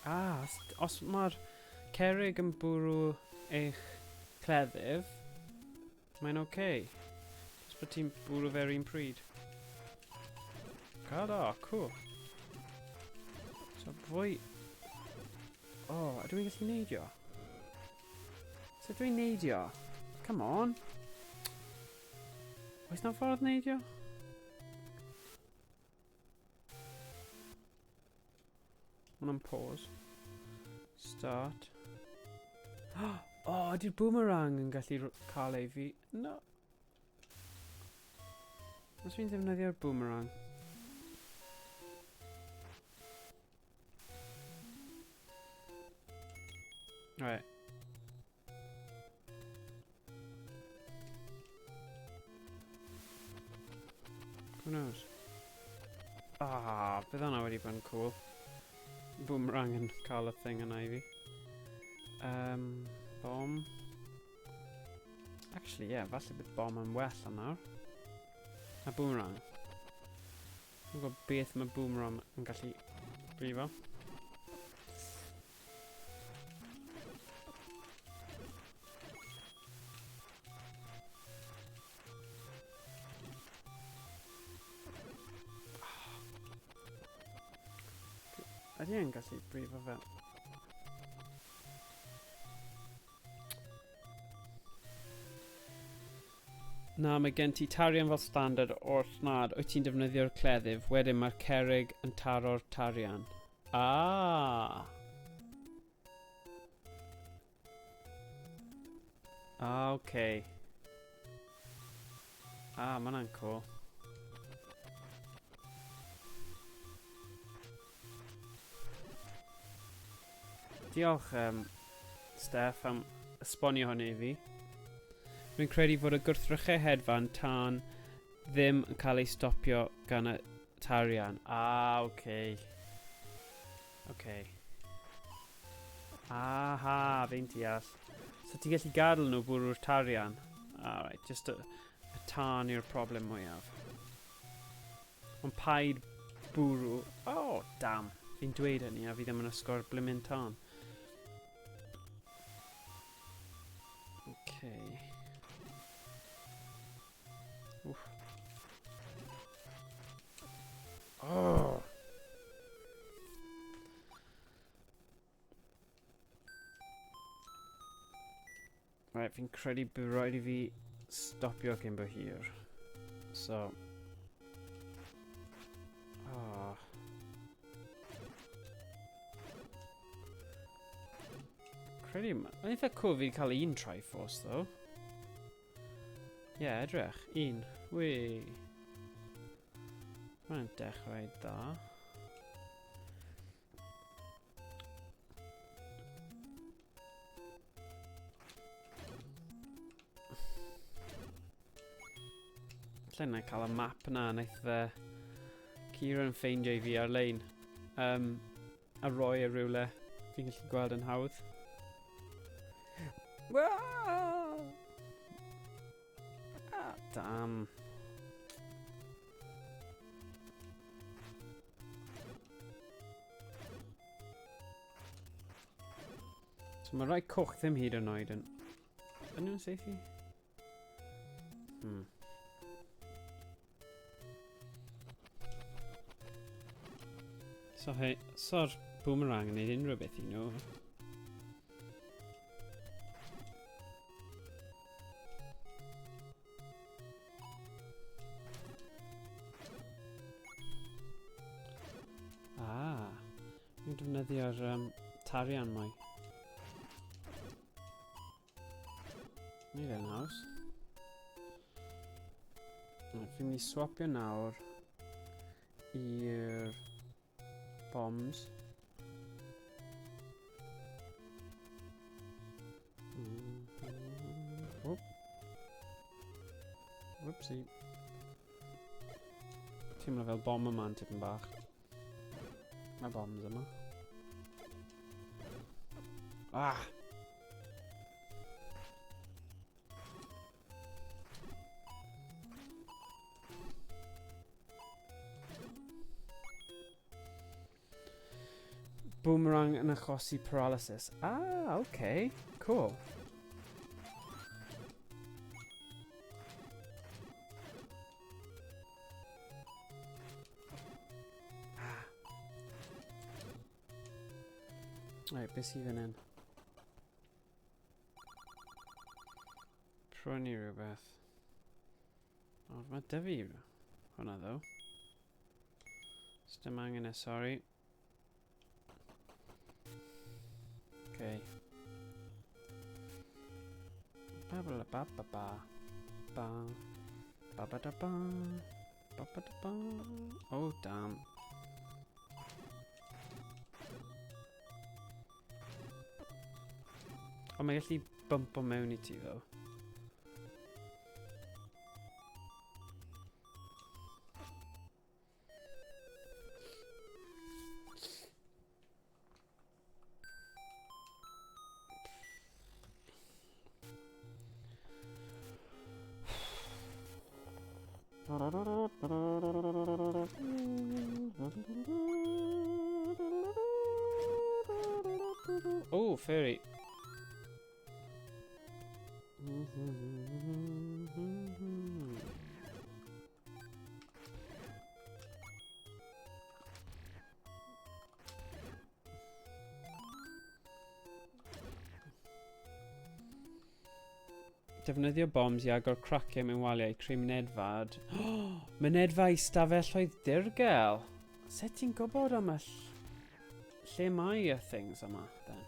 Ah, os, os mae'r cerrig yn bwrw eich cleddyf, mae'n oce. Okay. Os bod ti'n bwrw fe'r un pryd. God, oh, cool. So, fwy... Oh, ydw i'n gallu neidio? Sut dwi'n neidio? Come on. Oes na ffordd neidio? Hwna'n pause. Start. O, oh, ydy'r boomerang yn gallu cael ei fi? No. Os fi'n defnyddio'r boomerang. Right. Who knows? Ah, bydd hwnna wedi bod yn cool. Boomerang yn cael y thing yna i fi. Bomb. Actually, yeah, falle bydd bomb yn well am nawr. A boomerang. Dwi'n gwybod beth mae boomerang yn gallu brifo. Ydy e'n gallu brifo fe? Na, mae gen ti tarian fel standard o'r nad wyt ti'n defnyddio'r cleddyf, wedyn mae'r cerrig yn taro'r tarian. Ah! Ah, oce. Okay. Ah, mae hwnna'n cool. Diolch, Steph, am esbonio hynny i fi. Rwy'n credu fod y gwrthrychau hedfan tân ddim yn cael ei stopio gan y tarian. Ah, oce. Okay. Oce. Okay. Aha, fi'n deall. So ti'n gallu gadael nhw bwrw'r tarian? Alright, just y tân yw'r problem mwyaf. Ond paid bwrw... Oh, damn. Fi'n dweud hynny a fi ddim yn ysgor blimmin tân. Okay. Oof. Oh! Right, fi'n credu bydd rhaid i fi stopio cyn bo hir. So... Oh. Credu... Mae'n eitha cool fi cael un Triforce, though. Ie, yeah, edrych. Un. Wee. Mae'n dechrau dda. Lle na cael y map na, wnaeth fe Kieran ffeindio i fi ar-lein. A roi e rhywle fi'n gallu gweld yn hawdd. Ah, damn. So mae rhai coch ddim hyd yn oed yn... Yn nhw'n seithi? So hei, so'r boomerang yn neud unrhyw beth i nhw. Ah, ni'n defnyddio'r tarian mwy. Nid e'n haws. Right, fi'n mynd i swapio nawr i'r bombs. Whoopsie. Teimlo fel bomb yma'n tipyn bach. Mae bombs yma. Ah! Boomerang yn achosi paralysis. Ah, okay. Cool. Ah. Right, beth sydd fan hyn? Prynu rhywbeth. O, mae dy fi hwnna ddo. Sdim angen e, sorry. Okay. Ba ba ba ba ba. Ba. Ba ba da ba. Ba ba da ba. Oh, damn. Ond mae'n gallu bumpo mewn i ti, ddo. Oh, fairy. Defnyddio bombs i agor craciau mewn waliau i creu mynedfad. Mynedfa i stafelloedd dirgel! Sut ti'n gwybod am y lle mae y things yma, then?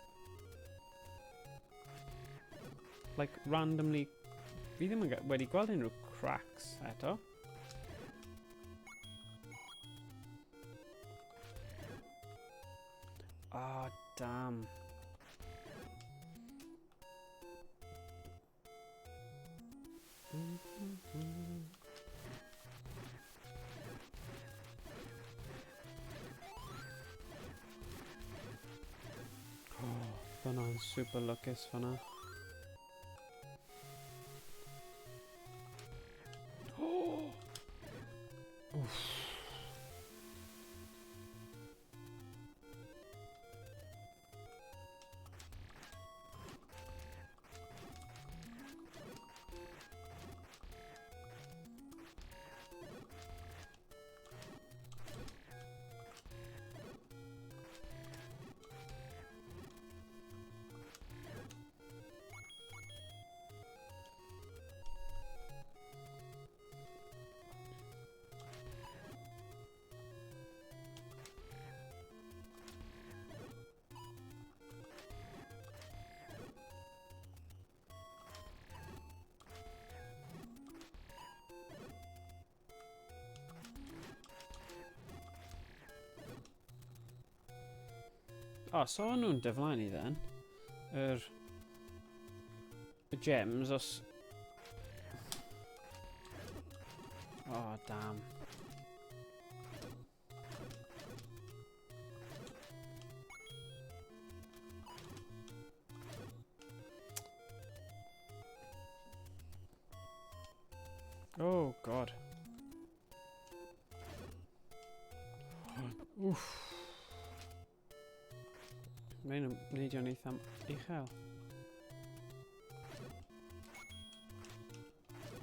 Like, randomly... Fi ddim yn wedi gweld unrhyw cracks eto. Oh, damn. Oh, hwnna'n super lwcus fanna. Oh! Oof. O, so o'n nhw'n diflannu then. Yr... Y gems, os... Oh, damn. Oh, God. Oof. Mae'n neidio'n eitha uchel.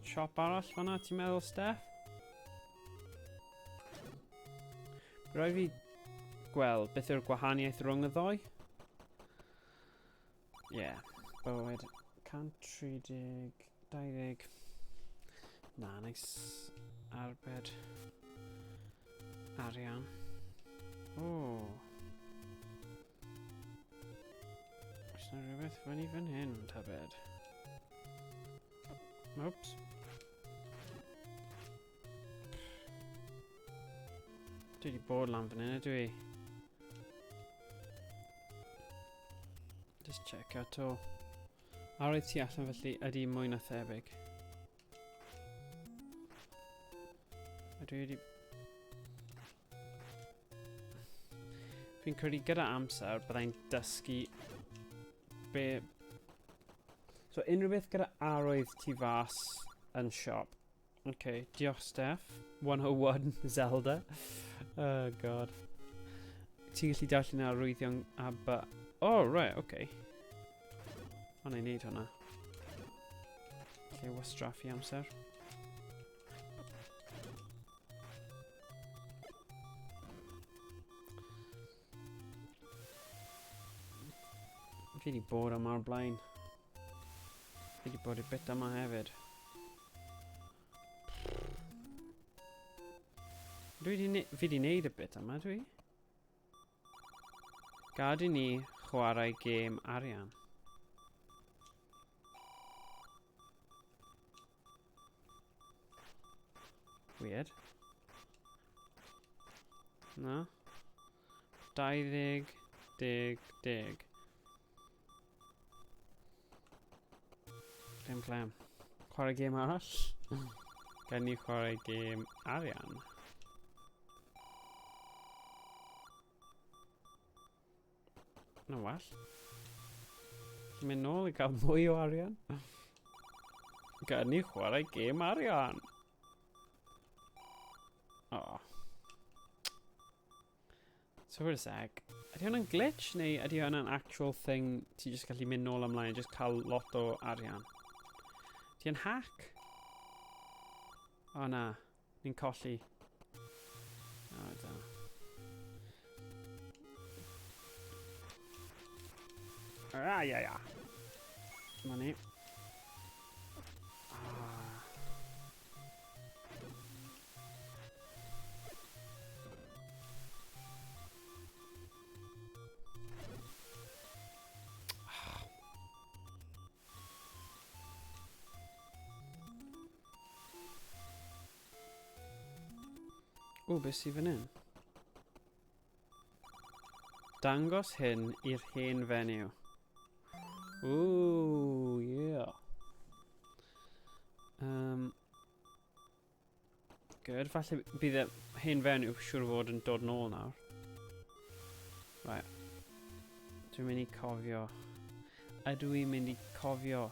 Siop arall fanna, ti'n meddwl, Steph? Rhaid fi gweld beth yw'r gwahaniaeth rhwng y ddoi. Ie, yeah, bywyd 130, 20. Na, nice arbed arian. O. Oes na rhywbeth fyny fan hyn, tybed? Oops. Dwi wedi bod lan fan hyn, ydw i? Just check out to. Arwydd tu allan felly ydy mwy na thebyg. Ydw i wedi... Fi'n credu gyda amser byddai'n dysgu be... So unrhyw beth gyda arwydd tu fas yn siop. OK, diolch Steph. 101 Zelda. Oh god. Ti'n gallu darllen arwyddion a ba... Oh, right, OK. Ond ei wneud hwnna. Lle wastraffu amser. Fi wedi bod yma o'r blaen. Fi wedi bod i'r bit yma hefyd. Dwi di, fi di neud y bit yma, dwi? Gad i ni chwarae gêm arian. Weird. Na. 20, 10, 10. Dim clem. Chwarae gêm arall? Gan ni chwarae gêm arian. Na well. Ti'n mynd nôl i gael mwy o arian? Gan ni chwarae gêm arian. Oh. So wait a sec. Ydy hwnna'n glitch neu ydy hwnna'n actual thing ti jyst gallu mynd nôl ymlaen a just cael lot o arian? Ti yn hack? O na, ni'n colli. O da. Ah, ia, ia. Dyma ni. Ah. O, beth sydd fan hyn? Dangos hyn i'r hen fenyw. Ooh, yeah. Good, falle bydd y hen fenyw siŵr o fod yn dod nôl nawr. Right. Dwi'n mynd i cofio. Ydw i'n mynd i cofio?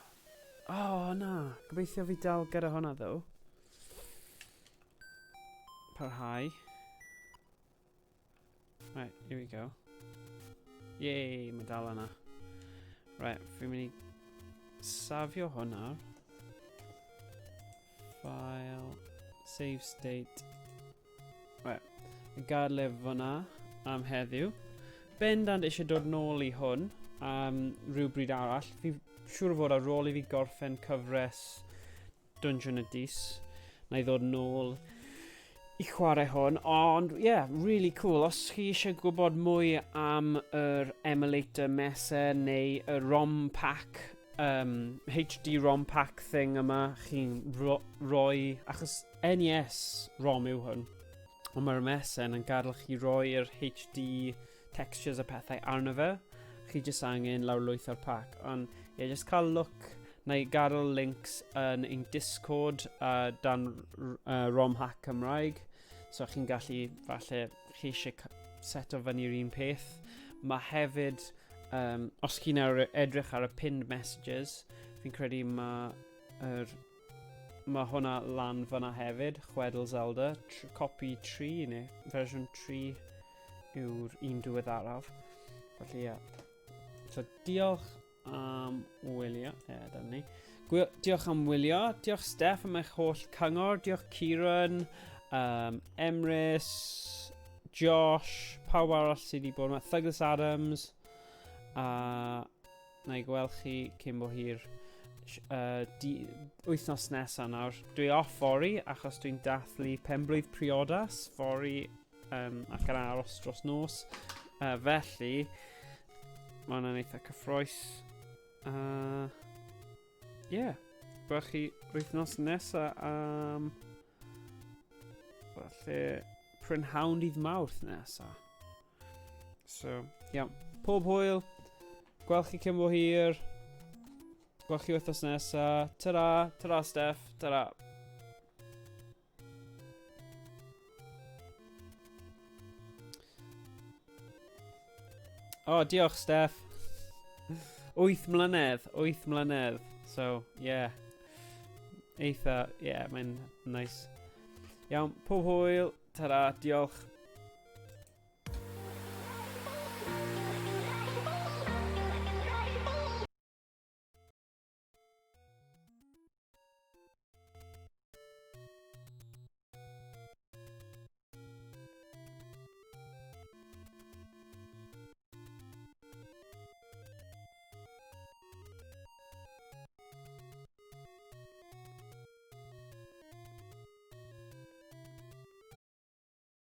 Oh, na. Gobeithio fi dal gyda hwnna, ddo. Parhau. Right, here we go. Yay, mae dal yna. Right, fi'n mynd i safio hwn nawr. File, save state. Right, y gadle fyna am heddiw. Bendant eisiau dod nôl i hwn am rhywbryd arall. Fi siŵr o fod ar ôl i fi gorffen cyfres Dungeon y Dis. Na i ddod nôl i chwarae hwn, ond yeah, really cool. Os chi eisiau gwybod mwy am yr emulator Mesa neu y ROM pack, HD ROM pack thing yma, chi'n rhoi, achos NES ROM yw hwn, ond mae'r Mesa yn gadael chi roi'r HD textures a pethau arno fe. Chi jyst angen lawrlwytho'r pack. Ond ie, yeah, jyst cael look. Na i gadael links yn ein Discord dan ROM Hack Cymraeg. So chi'n gallu, falle, chi eisiau seto fyny'r un peth. Mae hefyd, os chi'n edrych ar y pinned messages, fi'n credu mae yr Mae hwnna lan fyna hefyd, Chwedl Zelda, copy 3 neu fersiwn 3 yw'r un diweddaraf. Felly ie. Yeah. So diolch am wylio. Ie, yeah, dyna ni. Diolch am wylio. Diolch Steph am eich holl cyngor. Diolch Kieran, Emrys, Josh, pawb arall sydd wedi bod yma. Douglas Adams. A na i gweld chi cyn bo hir di, wythnos nesaf nawr. Dwi off fory achos dwi'n dathlu penblwydd priodas fory ac yn aros dros nos. Felly, mae hwnna'n eitha cyffroes. Yeah, gweld chi wythnos nesaf am falle prynhawn dydd Mawrth nesaf. So, iawn. Pob hwyl. Gweld chi cyn bo hir. Gweld chi wythnos nesa. Ta-ra. Ta-ra, Steph. Ta-ra. O, oh, diolch, Steph. 8 mlynedd, 8 mlynedd. So, yeah. Eitha, yeah, mae'n nice. Iawn, pob hwyl. Ta-ra, diolch.